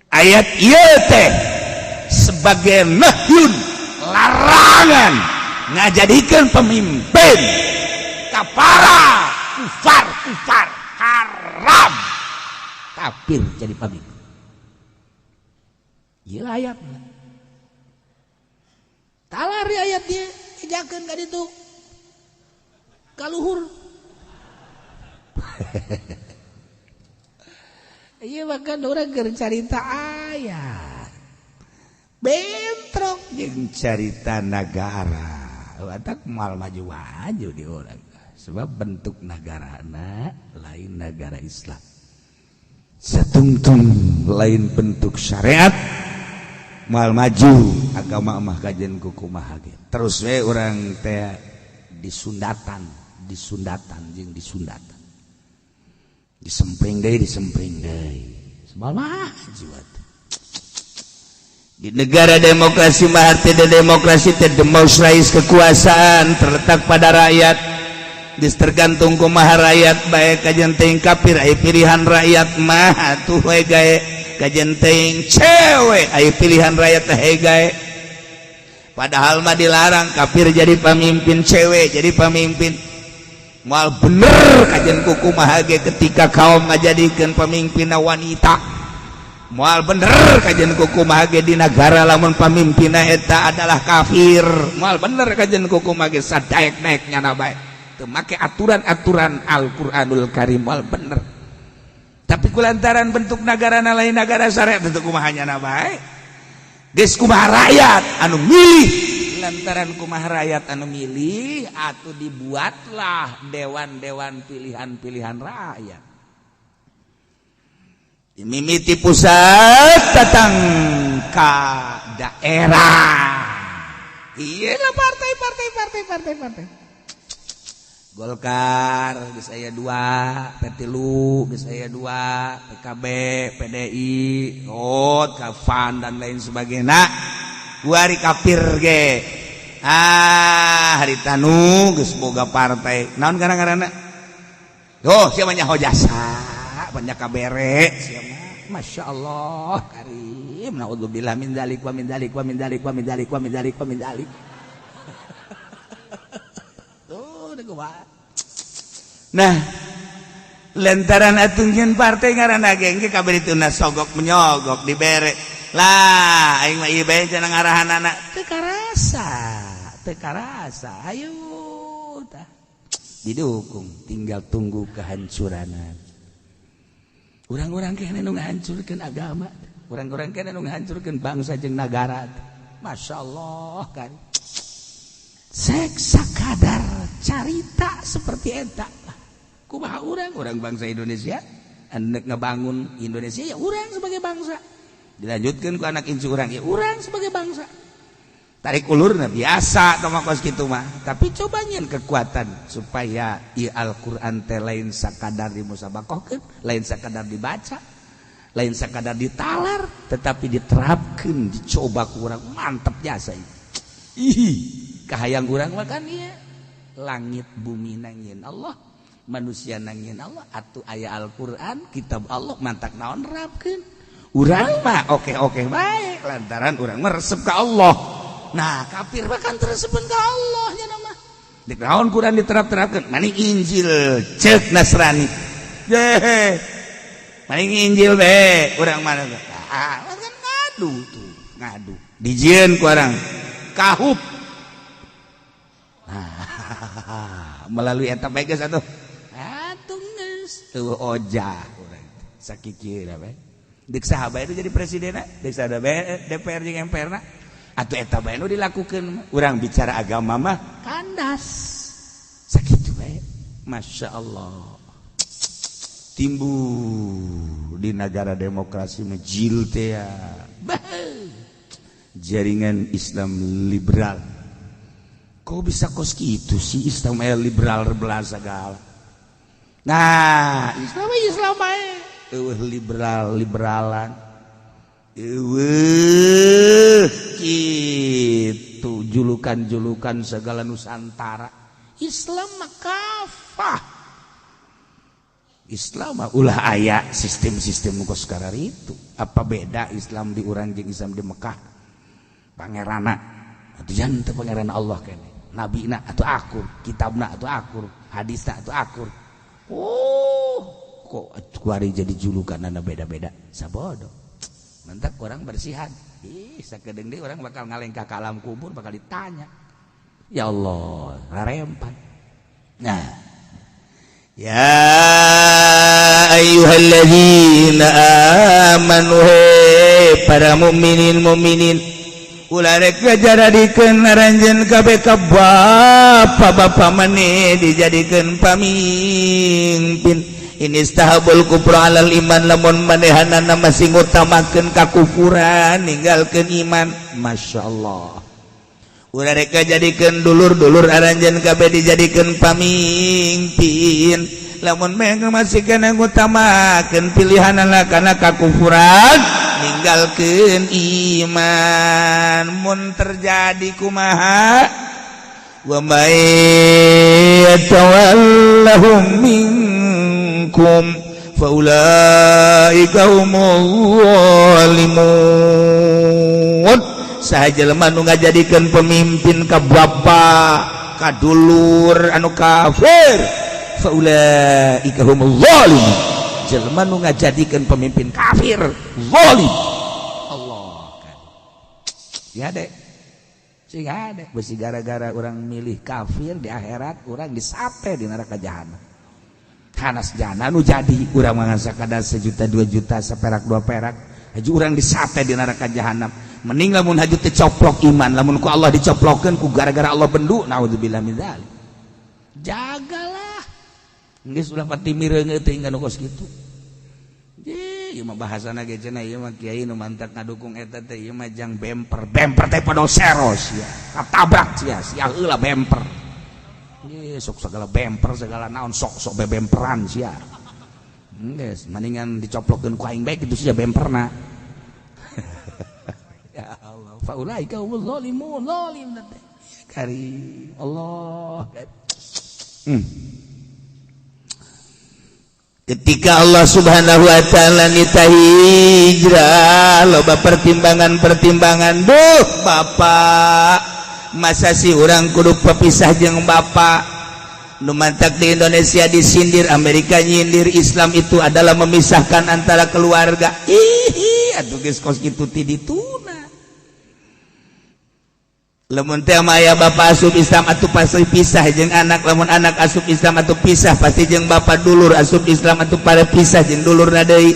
Ayat ieu teh sebagai sebagai nahyun, larangan ngajadikeun pemimpin ka para kufar kufar, haram kafir jadi pemimpin. Ieu ayat talari, ayat dia ejakeun ka ditu ka luhur. Iya, bahkan orang keur carita ayat bentrok jeung carita nagara. Watak moal maju-maju di urang, sebab bentuk nagarana lain negara Islam, satungtung lain bentuk syariat, moal maju agama mah kajen kumaha ge. Terus we urang teh disundatan, disundatan jeung disundatan, disempring deui, disempring deui, moal maju atuh. Di negara demokrasi mah tidak demokrasi teh demokrasi, kekuasaan terletak pada rakyat. Geus tergantung kumaha rakyat bae. Kajen teuing kafir aya pilihan rakyat mah atuh we gae, kajen teuing cewek aya pilihan rakyat teh gae. Padahal mah dilarang kafir jadi pemimpin, cewek jadi pemimpin. Moal bener kajen kumaha ge ketika kaum ngajadikeun pemimpinna wanita. Moal bener kajen kumaha ge di negara lamun pemimpinna eta adalah kafir. Moal bener kajen kumaha ge, sadaek-daek nyana bae teu make aturan-aturan Al-Qur'anul Karim, moal bener. Tapi kulantaran bentuk negara lain negara syariat, bentuk kumaha nyana bae, geus kumaha rakyat anu milih. Lantaran kumaha rakyat anu milih atau dibuatlah dewan-dewan pilihan-pilihan rakyat, mimiti pusat datang ke daerah. Iyalah, partai partai partai partai partai. Golkar geus aya dua, P3 geus aya dua, PKB, PDI, oh, Kafan dan lain sebagainya. Kuari kafir ge ah harita nu geus boga partai naon gara-garana. Oh, siapa nyaho jasa banyak kabere siapa. Masya Allah karim, naudzubillah min dzalik wa min dzalik wa min dzalik wa min dzalik wa min dzalik wa min dzalik. Tuh udah kumaha. Nah, lantaran atuh nyeun partai ngaranna ge engke kabeh dituna sogok menyogok dibere lah. Aing mah ieu bae cenah ngarahanana teu karasa, teu karasa. Ayo tah didukung, tinggal tunggu kehancuran. Urang-urang kene nu ngahancurkeun agama, urang-urang kene nu ngahancurkeun bangsa jeung nagara. Masya Allah kan sek sakadar carita seperti eta. Kumaha urang, urang bangsa Indonesia anu ngebangun Indonesia ya urang sebagai bangsa, dilanjutkan ku anak incu urang ya urang sebagai bangsa. Tarik ulurna biasa tong kos kitu mah. Tapi coba nyeun kekuatan supaya ieu Al-Qur'an teh lain sakadar dimusabakohkeun, lain sakadar dibaca, lain sakadar ditalar, tetapi diterapkeun, dicoba ku urang. Mantep jasa ieu. Ih, kahayang urang mah kan ieu langit bumi nangin Allah, manusia nangin Allah, atuh aya Al-Qur'an kitab Allah, mantak naon nerapkeun. Urang mah oke-oke baik lantaran urang mah resep ka Allah. Nah, kafir bahkan teresepeun ka Allah nya mah. Dek naon Quran diterap-terapkeun? Maning Injil cek Nasrani. Ye. Maning Injil be urang mana? Ah, kan ngadu tuh, ngadu. Dijieun ku urang kahup. Nah, melalui eta bae geus atuh. Atuh geus eueuh ojah urang. Sakikira bae. Dek saha bae itu jadi presiden, dek saha bae DPR jeung MPR na. Atau eta bae nu dilakukeun. Urang bicara agama mah kandas. Sakitu bae. Masya Allah. Timbul di negara demokrasi mejil teh ya. Jaringan Islam liberal. Kok bisa kos gitu sih Islam liberal belah segala. Nah, Islam Islam bae. Eueuh liberal liberalan. Eueuh gitu julukan-julukan segala Nusantara. Islam mah kafah. Islam mah ulah aya sistem-sistem kos itu. Apa beda Islam di urang jeung Islam di Mekah? Pangerana atuh jangan teu pangeran Allah kene. Nabina atuh akur, kitabna atuh akur, hadisna atuh akur. Oh, kok kuari jadi julukanana beda-beda. Sabodo. Mantak orang bersihan. Ih, sakedeung deui orang bakal ngalengkah ka alam kubur bakal ditanya. Ya Allah, rarempan. Nah, ya ayyuhalladzina amanu, he para mukminin mukminin, ulah rek ngajaradikeun aranjeun kabeh ka bapa-bapa maneh dijadikeun pamimpin. Inistahabbul kufra alal iman, lamun manehanana masih ngutamakeun kakufuran ninggalkeun iman. Masya Allah, ulah rek ngajadikeun dulur-dulur aranjeun kabeh dijadikeun pamimpin, lamun mereka masih kena ngutamakeun pilihanana kana kakufuran ninggalkeun iman. Mun terjadi kumaha? Wa may yatawallahum minkum faulaika humul zalimun. Saha jelema nu ngajadikeun pemimpin ka bapa ka dulur anu kafir, faulaika humul zalimun. Jelema nu ngajadikeun pemimpin kafir zalim. Allah kan ya dek sing ada besi gara-gara orang milih kafir, di akhirat orang disate di neraka jahanam. Hanas jana nu jadi urang mah sakadar sejuta 2 juta, seperak dua perak, haju urang disate di neraka jahanam. Mending lamun haju teu coplok iman, lamun ku Allah dicoplokkeun ku gara-gara Allah bendu, naudzubillah min dzalik. Jagalah, geus ulah pati mireungeut teuing nu kos kitu. Ieu mah bahasana ge cenah, ieu mah kiai nu mantak ngadukung eta teh, ieu mah jang bemper. Bemper teh seros sia, katabrak sia, sia heula bemper. Ye sok segala bemper, segala naon, sok-sok bebemperan sia. Geus mendingan dicoplokkeun ku aing bae kitu sia bemperna. Ya Allah, faulaika humul zalimun, zalim teh. Kari Allah. Ketika Allah Subhanahu Wa Ta'ala nita hijrah, loba pertimbangan-pertimbangan. Duh Bapak, masa sih orang kudu pepisah jeung Bapak? Nu mantak di Indonesia disindir, Amerika nyindir, Islam itu adalah memisahkan antara keluarga. Ih, atuh geus kos kitu ti dituna. Lamun teh aya bapak asup Islam atuh pasti pisah jeung anak, lamun anak asup Islam atuh pisah pasti jeung bapak, dulur asup Islam atuh pada pisah jeung dulur deui,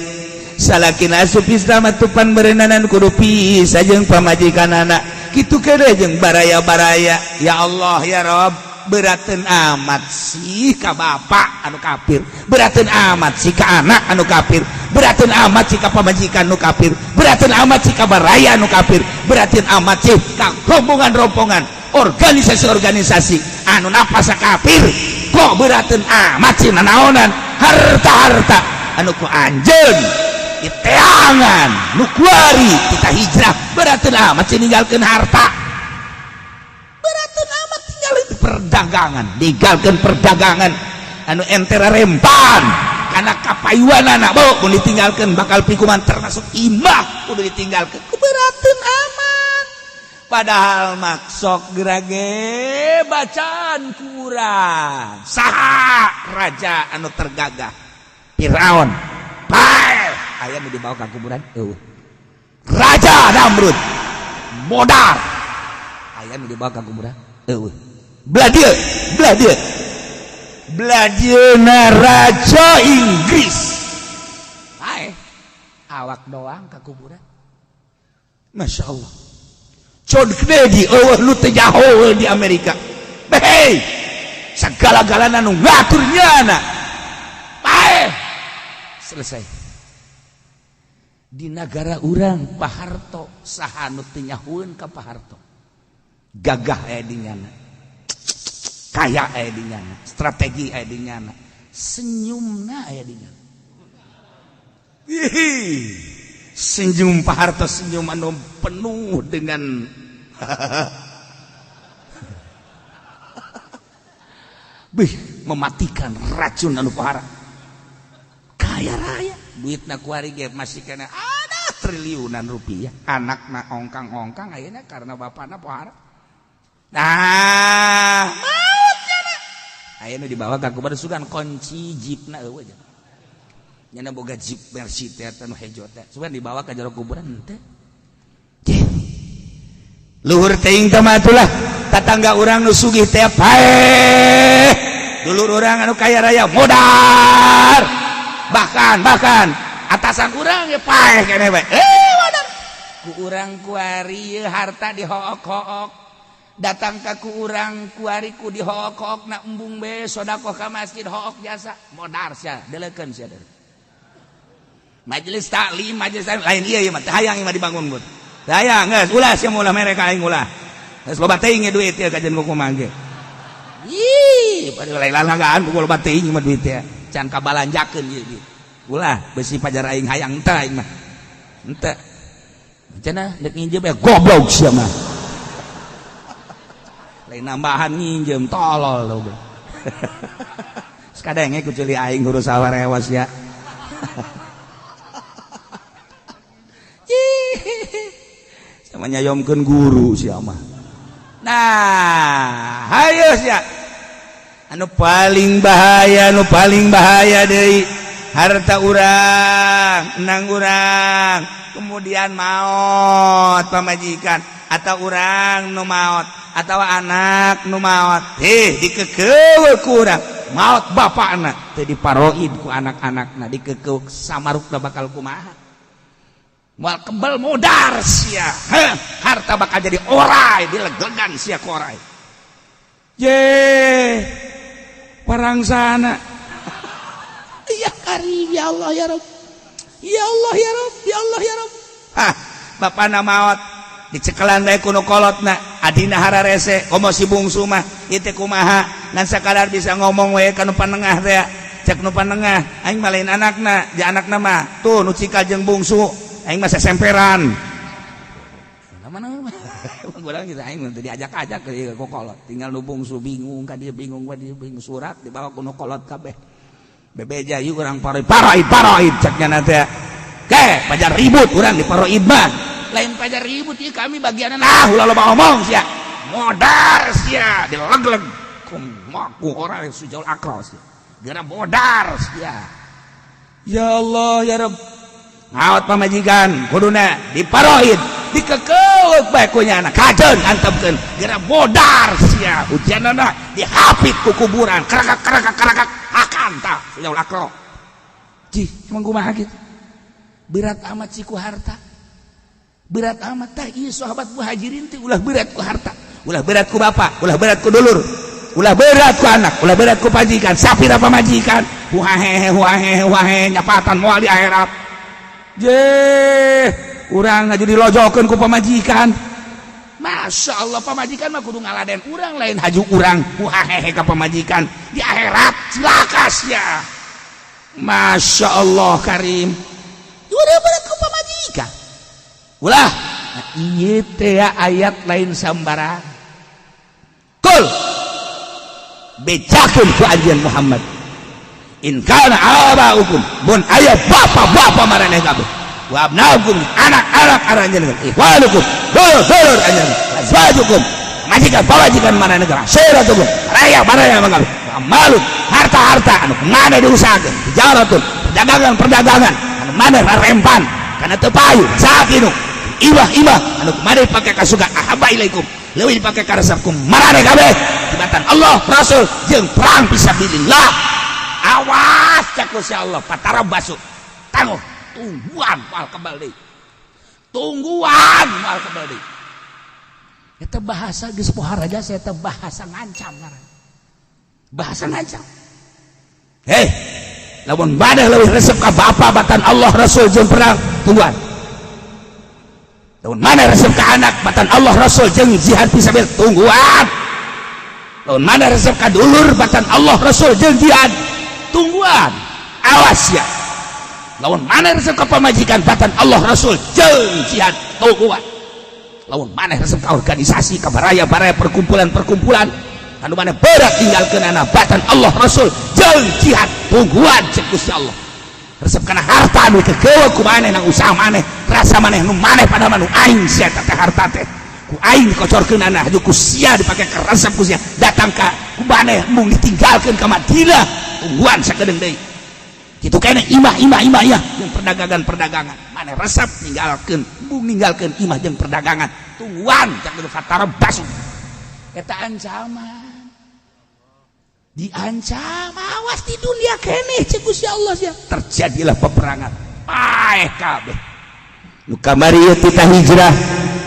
salakina asup Islam atuh pan berenanan kudu pisah jeung pamajikan anak, kitu kene jeung baraya-baraya. Ya Allah, ya Rob, berateun amat sih ka bapak anu kafir, berateun amat sih ka anak anu kafir, berateun amat sih ka pamajikan anu kafir, berateun amat sih ka baraya anu kafir, berateun amat sih ka rombongan-rombongan, organisasi-organisasi anu napasa kafir. Kok berateun amat sih nanaonan harta-harta anu ku anjeun diteangan nu kuari kita hijrah? Berateun amat sih ninggalkeun harta, berateun amat tinggalin perdagangan, ninggalkeun perdagangan anu entera rempan karena kapayuan anak bawa pun ditinggalkan bakal pikuman, termasuk imah kudu ditinggalkan. Keberatan amat, padahal maksok gerage bacaan kurang. Saha raja anu tergagah? Firaun. Pae aya nu dibawa ke kuburan? Eueuh. Raja Namrud modar, aya nu dibawa ke kuburan? Eueuh. Belah dieu, belah dieu, belah dieuna raja Inggris. Pae awak doang ke kuburan. Masya Allah. John Kennedy eueuh nu teu nyaho di Amerika. Hei, segala-galana nu ngatur nyana pae selesai. Di negara urang Pak Harto, saha nu teu nyahoeun ka Pak Harto? Gagah aya di nyana, kaya aya di nyana, strategi aya di nyana, senyumna aya di nyana. Hihi. Senyum Pak Harto senyum anu penuh dengan bih mematikan racun anu pohara. Kaya raya, duitna kuari ge masih kena ada. Triliunan rupiah anakna ongkang-ongkang ayeuna karena bapakna pohara. Nah, maut nya ayeuna dibawa ka kubur, sugan kunci jeepna eueuh. Nyana boga jeep Mercy teh anu hejo teh, sugan dibawa ka jero kuburan teh. Luhur teuing teh mah atulah. Tatangga urang nu sugih teh paeh, dulur urang anu kaya raya modar, bahkan bahkan atasan urang ya paeh keneh bae. Eh, modar ku urang kuari ieu harta dihook-hook, datang ka ku urang kuari ku dihook-hook na embung be sodakoh ka masjid, hook jasa modar sia, deleukeun sia. Majelis taklim, majelis taklim lain ieu, ieu mah teu hayang ieu mah dibangun bud. Hayang geus ulah sia, ulah mere ka aing, ulah. Geus loba teuing duit ieu kajian kumaha ge. Ih, pada lain lalagaan pukul loba teuing mah duit ya. Can kabalanjakeun ieu duit. Ulah besi pajar aing hayang teh aing mah. Henteu. Cenah dek nginjem ya goblok sia mah. Lain nambahan nginjem, tolol lo. Sekadenge ku ceuli aing huruf sawarewas ya. Sama nyayomkeun guru sia mah. Nah, hayo sia. Anu paling bahaya, anu paling bahaya deui, harta urang, enang urang, kemudian maot pamajikan atau urang nu maot atau anak nu maot, heh, dikekeuh ku urang. Maot bapakna teu diparoid ku anak-anakna, dikekeuh samarukna bakal kumaha? Moal kebel, modar sia. Heh, harta bakal jadi orai, dileglegan sia ku orai. Ye, parang sana. Ya Karim, ya Allah ya Rob. Ya Allah ya Rob, ya Allah ya Rob. Hah, bapana maot dicekelan bae ku nu kolotna, adina hararese komo si bungsu mah ieu teh kumaha, ngan sakadar bisa ngomong we ka nu panengah teh. Cek nu panengah, aing mah lain anakna, ja anakna mah tuh nu cikal jeung bungsu, aing mah sesemperan. Mana urang kita aing teu diajak-ajak ke kolot, tinggal nu bungsu bingung ka dieu, bingung ka dieu, bingung. Surat dibawa ku nu kolot kabeh, bebeja yuk urang paroid, paroid, paroid cek nya teh. Ke pajar ribut urang di paroid mah. Lain pajar ribut ieu, kami bagian. Ah, ulah loba omong sia, modar sia, dilegleg kumaku orang sujul akros sia, geura modar sia. Ya Allah ya Rabb. Maot pamajikan kuduna diparoid, dikekeuk bae ku nyana, kajeun antepkeun, geura modar sia. Ujianana dihapit ku kuburan, kerakak kerakak kerakak akan tah sujul akro. Cih, emang kumaha kitu? Berat amat sih ku harta, berat amat tah. Ieu sahabat Muhajirin teh ulah berat ku harta, ulah berat ku bapak, ulah berat ku dulur, ulah berat ku anak, ulah berat ku pajikan. Sapira pamajikan wahehe wahehe wahehe nyapatan moal di akhirat. Je urang ngaju dilojokeun ku pamajikan. Masya Allah, pamajikan mah kudu ngaladen urang, lain haju urang wahehe ka pamajikan. Di akhirat cilaka sia. Masya Allah Karim, udah berat ku pamajikan ulah. Nah, ieu teh ayat lain sambarang. Kul, bejakeun ku anjeun Muhammad, in kana abaukum, mun aya bapa-bapa maraneh kabeh, wa abnaukum, anak-anak aranjeun, ikhwanukum, dulur-dulur anjeun, azwajukum, majikan pamajikan maraneh, asyiratukum, raya baraya kabeh, malu, harta-harta anu mana diusahakeun, tijaratun, perdagangan-perdagangan anu mana rarempan karena teu payu sakinu, ibah-ibah anu mana dipake ka surga, ahabba ilaikum, leuwih dipake ka resep ku maraneh kabeh tibatan Allah, Rasul jeung perang fisabilillah. Awas, cek Gusti Allah, fatarabbasu, tangguh, tungguan moal kebal deui, tungguan moal kebal deui. Eta bahasa geus poharaja, eta bahasa ngancam ngaran, bahasa ngancam. Hei, lamun maneh leuwih resep ka bapa batan Allah, Rasul jeung perang, tungguan. Lamun maneh resep ka anak batan Allah, Rasul jeung jihad fisabilillah, tungguan. Lamun maneh resep ka dulur batan Allah, Rasul jeung jihad, tungguan. Awas ya, lamun maneh resep ka pamajikan batan Allah, Rasul jeung jihad, tungguan. Lamun maneh resep ka organisasi, ka baraya-baraya, perkumpulan-perkumpulan anu maneh berat tinggalkeun anak batan Allah, Rasul jeung jihad, tungguan, cek Gusti Allah. Resep kana harta anu dikekewe ku maneh nang usaha maneh, rasa maneh nu maneh pada manu aing sia teh harta teh. Ku aing dikocorkeun anu ku sia dipake keresep ku sia datang ka ku maneh mung ditinggalkeun ka Madinah tungguan sakedeung deui. Kitu keneh imah imah imah ya jeung perdagangan-perdagangan. Maneh resep ninggalkeun, mung ninggalkeun imah jeung perdagangan. Tungguan cak fatarabbasu. Eta ancaman. Diancam awas di dunia keneh cek Gusti Allah sia. Terjadilah peperangan. Paeh kabeh. Nu kamari ieu tita hijrah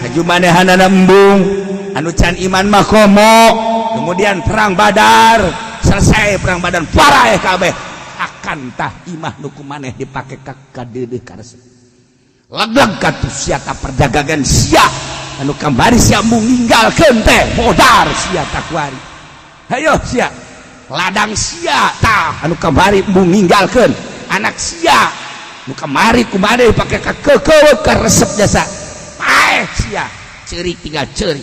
haju manehanana embung anu can iman mah komo. Kemudian perang Badar, selesai perang Badar paraeh kabeh. Akan tah imah nu ku maneh dipake ka kadeudeuh karesep. Leg-leg katuh sia ta perdagangan sia anu kamari sia embung ninggalkeun teh modar sia ta kuari. Hayo sia ladang sia tah anu kamari embung ninggalkeun anak sia nu kamari kumade pake ka keukeuh ka resep jasa paeh sia ceurik tinggal ceurik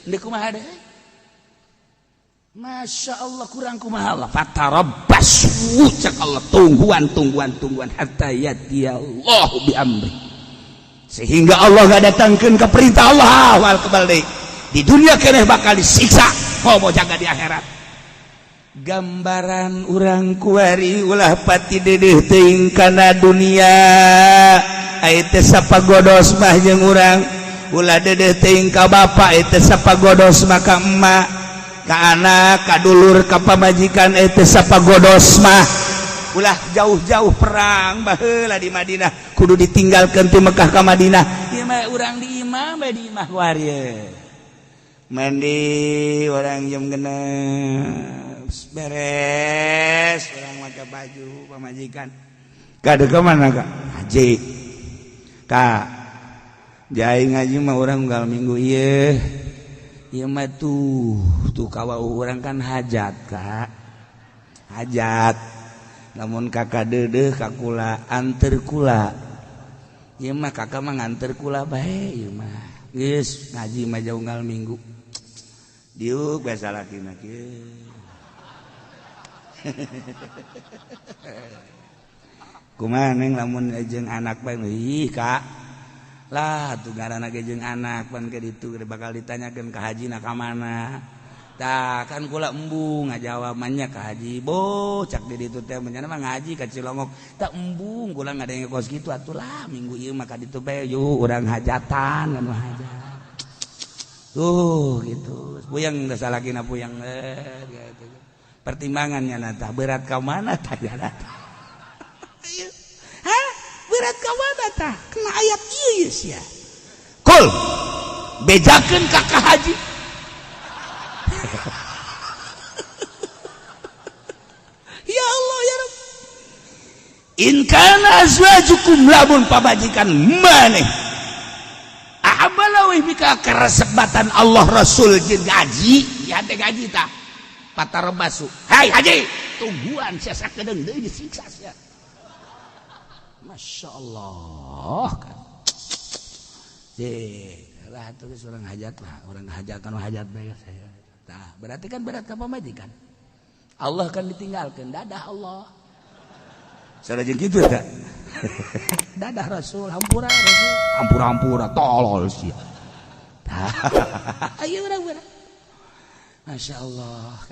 deuk kumaha deui. Masya Allah kurang kumaha Allah fatarabbasu cek Allah tungguan tungguan tungguan hatta yatiyallahu bi amri sehingga Allah ngadatangkeun ka perintah Allah awal kebal deui di dunia keneh bakal disiksa komo jaga di akhirat. Gambaran urang kuari ulah pati dedeh teuing kana dunia ai teh sapagodos mah jeung urang ulah dedeh teuing ka bapa ai teh sapagodos mah ka emak ka anak ka dulur ka pamajikan ai teh sapagodos mah ulah jauh-jauh perang baheula di Madinah kudu ditinggalkeun ti Mekah ka Madinah ieu mah urang di imah bae di imah kuari mandi urang jam 6 beres urang make baju pamajikan kade ke mana kak haji kak jai ngaji mah urang unggal minggu ieu ieu mah tuh tuh kawa urang kan hajat kak hajat namun kakak dedeh kakula anter kula ieu mah kakak mah nganter kula bae ieu mah geus ngaji mah jauh unggal minggu diuk biasa laki mah kieu. Kumaha neng lamun jeung anak bae ih kak lah tuh ngaranna ge jeung anak pan ke ditu bakal ditanyakeun ka hajina ka mana tah kan kula embung ngajawab manya ka haji bo cak di ditu teh menyana mah ngaji ka Cilongok tak embung kula ngadenge kos kitu atulah minggu ieu mah ka ditu bae yuk urang hajatan kan hajat tuh gitu puyeng da salakina puyeng gitu. Pertimbangannya nata berat ka mana tah ya nata. Hah? Berat ka mana tah? Kena ayat ieu sia. Kul bejakeun ka ka haji. Ya Allah ya Rabb. In kana azwajukum lamun pamajikan maneh ahabala weh mika karesebatan Allah Rasul jeung gaji, ya teh gaji tah. Patarabasu. Hai haji, tungguan sia sakedeung deui disiksa sia. Masya Allah kan. Lah tuh orang hajat lah, orang hajatan hajat bae saya. Tah, berarti kan berat ka pamajikan. Allah kan ditinggalkeun, dadah Allah. Salah jeung kitu eta. Dadah Rasul, hampura Rasul. Hampura-hampura tolol sia. Tah, ayo urang berat. Masya Allah.